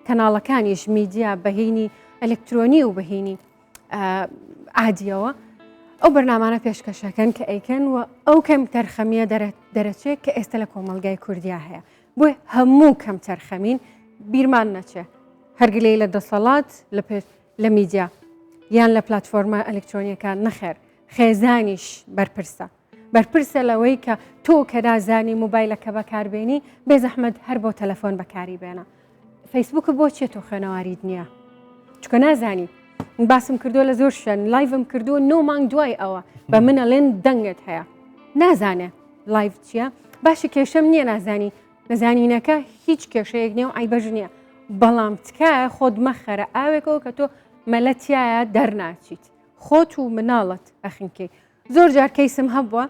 کەناڵەکانیش میدیا بەهینی ئەلکترۆنی و بەهینی عادیەوە ئەو بەرنامانە پێشکەشەکەن کە ئەیکەن و ئەو کەم تەرخەمیە دەرەچێت کە ئێستا لە کۆمەلگای کوردیا هەیە بۆی هەموو کەم تەرخەمین بیرمان نەچێ هەرگلەی لە دەسەڵات لە پێش لە میدیا یان لە پلتفۆرمە ئەلکترۆنیەکان نەخێر خێزانیش بەرپرسە بەرپرسە لەوەی کە تۆ کە نازانی موبایلەکە بەکاربێنی بێزەحمەت هەر بۆ تەلەفۆن بەکاری بێنە فەیسبوک بۆ چیە تۆ خوێنەواریت نییە چکە نازانی باسم کردووە لە زۆر شوێن live م کردووە نۆ مانگ دوای ئەوە بە من ئەڵێن دەنگت هەیە نازانێ live چییە باشی کێشەم نییە نازانی نەزانینەکە هیچ کێشەیەک نیە و عیبەش نییە بەڵام تکایە خۆت مەخەرە ئاوێکەوە کە تۆ مەلەتیایە دەرناچیت خۆت و مناڵت ئەخنکەی زۆر جار کەیسم هەبووە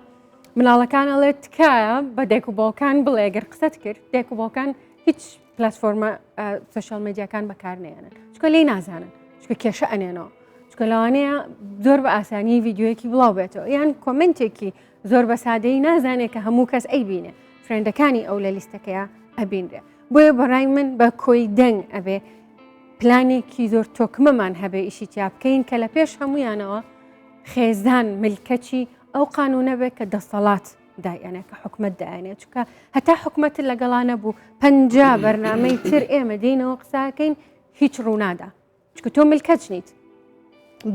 مناڵەکان ئەڵێ تکایە بە دایک و باوکان بڵێ گەر قسەت کرد دایک و باوکان هیچ پلتفۆرمە سۆشیال میدیاکان بەکارنێنن چکە لی نازانن چکە کێشە ئەنێنەوە چکە لەوانەیە زۆر بە ئاسانی ڤیددیوەکی بڵاو بێتەوە یان comment ێکی زۆر بە سادەی نازانێت کە هەموو کەس ئەیبینێ friend ەکانی ئەو لە لیستەکەیە ئەبینرێ بۆیە بەڕای من بە کۆی دەنگ ئەبێ پلانێکی زۆر تۆکمەمان هەبێ ئیشی تیا بکەین کە لە پێش هەمویانەوە خێزان ملکەچی ئەو قانونە بێت کە دەسەڵات دایئەنێ کە حکومت دایانێ چونکە هەتا حکومەت لەگەڵا نەبوو پ بەرنمەی تر ئێمە دێنەوە قساکەین هیچ ڕوونادا چکە تۆ ملکەچ نیت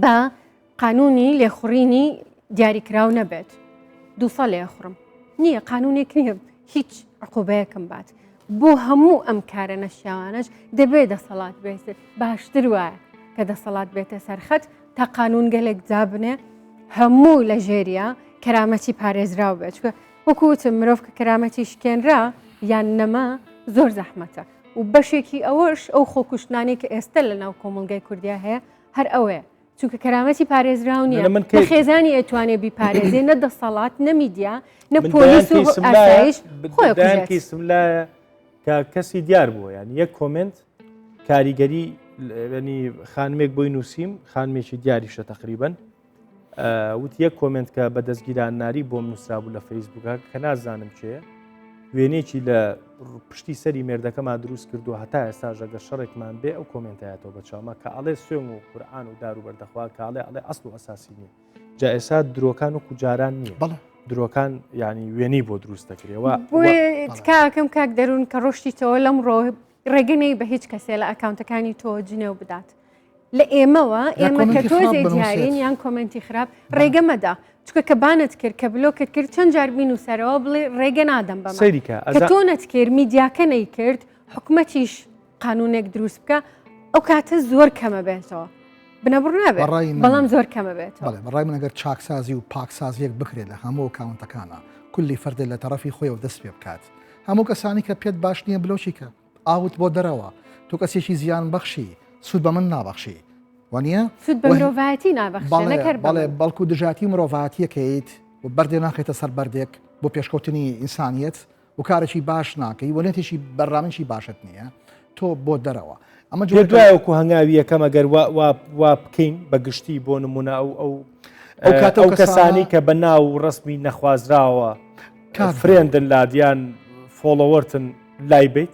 بە قانونی لێخوڕینی دیاریکراو نەبێت دووسە لێخوڕم نییە قانونێک نییە هیچ عقوبەیەکم بات بۆ هەموو ئەم کارە نەشیاوانەش دەبێ دەسەڵات بێت باشتر وایە کە دەسەڵات بێتە سەرخەت تا قانون گەلێک دابنێ هەموو لە ژێریا کەرامەتی پارێزراو بێت چکە وەکو وتم مرۆڤ کە کەرامەتی شکێنرا یان نەما زۆر زەحمەتە و بەشێکی ئەوەش ئەو خۆکوشتنانەی کە ئێستا لە ناو کۆمەڵگای کوردیا هەیە هەر ئەوەیە چونکە کەرامەتی پارێزراو نییە من نە خێزانی ئەتوانێ بیپارێزێ نە دەسەڵات نە میدیا نە پۆلیس و ئاسایش خۆی دەیان کەیسم لایە کە کەسی دیار بووە یان یەک comment کاریگەری ینی خانمێک بۆی نووسیم خانمێکی دیاریشە تقریبن وت یەک comment کە بە دەستگیران ناری بۆم نووسرابوو لە فەیسبووکە کە نازانم کێ وێنێکی لە پشتی سەری مێردەکەمان دروست کردو هەتا ئێستا ژەگە شەڕێکمان بێ ئەو comment ایەتەوە بە چاومە کە ئەڵێ سوێن و قورآان و دار و بەردەخوا کاڵێ ئەڵێ ئەسڵ و ئەساسی نییە جا ئێستا درۆکان وەکو جاران نییە بەڵێ درۆکان ینی وێنەی بۆ دروست دەکرێەوە تکاکەم کاک دەروون کە ڕۆشتیتەوە لەم ڕۆ ڕێگە نەی بە هیچ کەسێ لە ئەکاونتەکانی تۆ جنێو بدات لە ئێمەوە ئێمە کە تۆزێ دیارین یان comment ی خراپ ڕێگە مەدە چکە کە ban ت کرد کە بلۆکت کرد چەند جار بینوسەرەوە بڵێ ڕێگە نادەم بەمە سەیریکە کە تۆ نەتکرد میدیاکە نەیکرد حکومەتیش قانونێک دروست بکە. ئەو کاتە زۆر کەمە بێتەوە بنەبڕ نابێت بەڵام زۆر کەمە بێت بەڕای من ئەگەر چاکسازی و پاکسازیەک بکرێت لە هەموو ئەکاونتەکانە کولی فەردێ لە تەڕەفی خۆیەوە دەست پێ بکات هەموو کەسانی کە پێت باش نییە بلۆکی کە ئاوت بۆ دەرەوە تۆ کەسێکی زیان بەخشی سوود بە من نابەخشی وانە سوود بە مرۆڤایەتی نابەخشێ بەڵێ بەڵکو دژاتی مرۆڤاتیەکەیت و بەردێ ناخێتە سەر بەردێک بۆ پێشکەوتنی ئینسانیت و کارێکی باش ناکەی و نێتێکی بەرنامەیەکی باشت نییە تۆ بۆ دەرەوە ئەمە جۆ دوای وەکو هەنگاوی یەکەم ئەگەر وا بکەین بە گشتی بۆ نمونە ئەو ئەو ئەو کاتە ئەو کەسانی کە بە ناو و ڕسمی نەخوازراوە friend ن لادیان follower تن لای بیت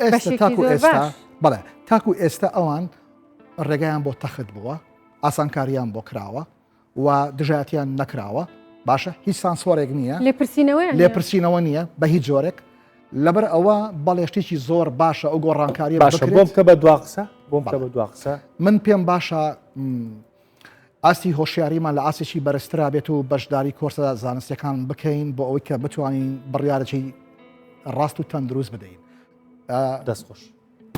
ئێستا تاکو ئێستا بەڵێ تاکو ئێستا ئەوان ڕێگایان بۆ تەخت بووە ئاسانکاریان بۆ کراوە و دژایەتیان نەکراوە باشە هیچ سانسۆرێک نییە لێپرسینەوە لێپرسینەوە نییە بە هیچ جۆرێک لەبەر ئەوە بەڵێ شتێکی زۆر باشە ئەو گۆڕانکاریە باشە بۆم کە بە دوا قسە بۆم کە بە دوا قسە من پێم باشە ئاستی هۆشیاریمان لە ئاستێکی بەرزترا بێت و بەشداری کۆرسە زانستیەکان بکەین بۆ ئەوەی کە بتوانین بڕیارێکی ڕاست و تەندروست بدەین دەست خۆش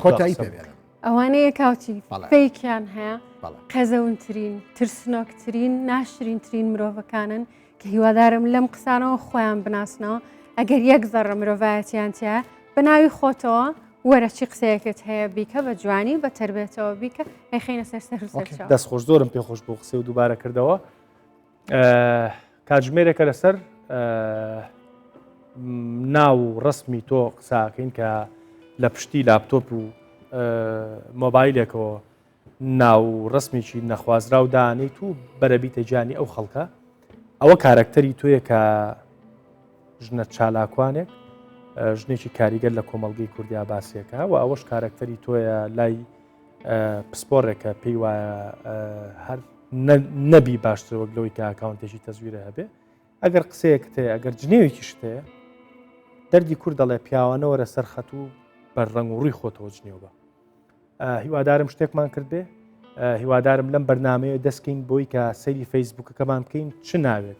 کۆتایی پێ بێنم. ئەوانەیە کاوچی فەیکیان هەیە قێزەونترین ترسنۆکترین ناشرینترین مرۆڤەکانن کە هیوادارم لەم قسانەوە خۆیان بناسنەوە ئەگەر یەک زەڕە مرۆڤایەتیان تیا بە ناوی خۆتەوە وەرە چی قسەیەکت هەیە بیکە بە جوانی بە تربێتەوە بیکە ئەیخینە سەر سەر دەست خۆش زۆرم پێخۆش بۆ قسە و دووبارە کردەوە کاتژمێرێکە لەسەر ناو و ڕسمی تۆ قساکەین کە لە پشتی لاپتۆپ و مۆبایلێکەوە ناو و ڕسمێکی نەخوازراو دانیت و بەرەبیتە گیانی ئەو خەڵکە ئەوە کارەکتەری تۆیە کە ژنە چالاکوانێک ژنێکی کاریگەر لە کۆمەڵگەی کوردیا باسیەکە و ئەوەش کارەکتەری تۆیە لای پسپۆڕێکە پێی وایە هەر نەبی باشتر وەک لەوەی کە ئەکاونتێکی تەزویرە هەبێ ئەگەر قسەیەکت هەیە ئەگەر جنێوێکیشت هەیە دەردی کورد دەڵێ پیاوانە وەرە سەر خەت و بەر ڕەنگ و ڕووی خۆتەوە جنێو بە هیوادارم شتێکمان کرد بێ هیوادارم لەم بەرنمەیە دەستکەین بۆی کە سەیری فەیسبوکەکەمان بکەین چ ناوێت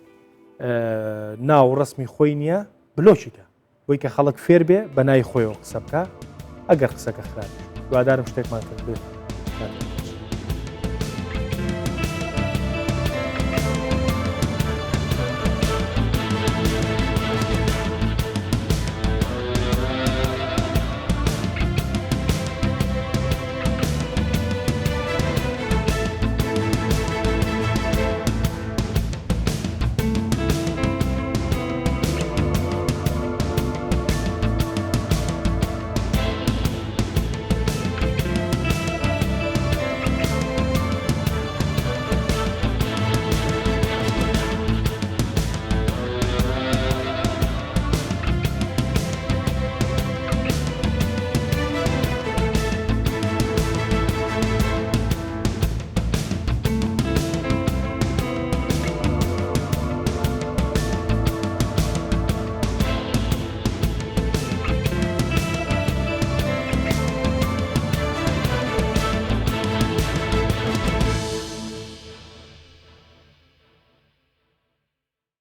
ناو ڕسمی خۆی نییە بلۆکیکە بۆی کە خەڵک فێر بێ بە ناوی خۆیەوە قسە بکا ئەگەر قسەکە خراپیش بوو. هیوادارم شتێکمان کردبێت.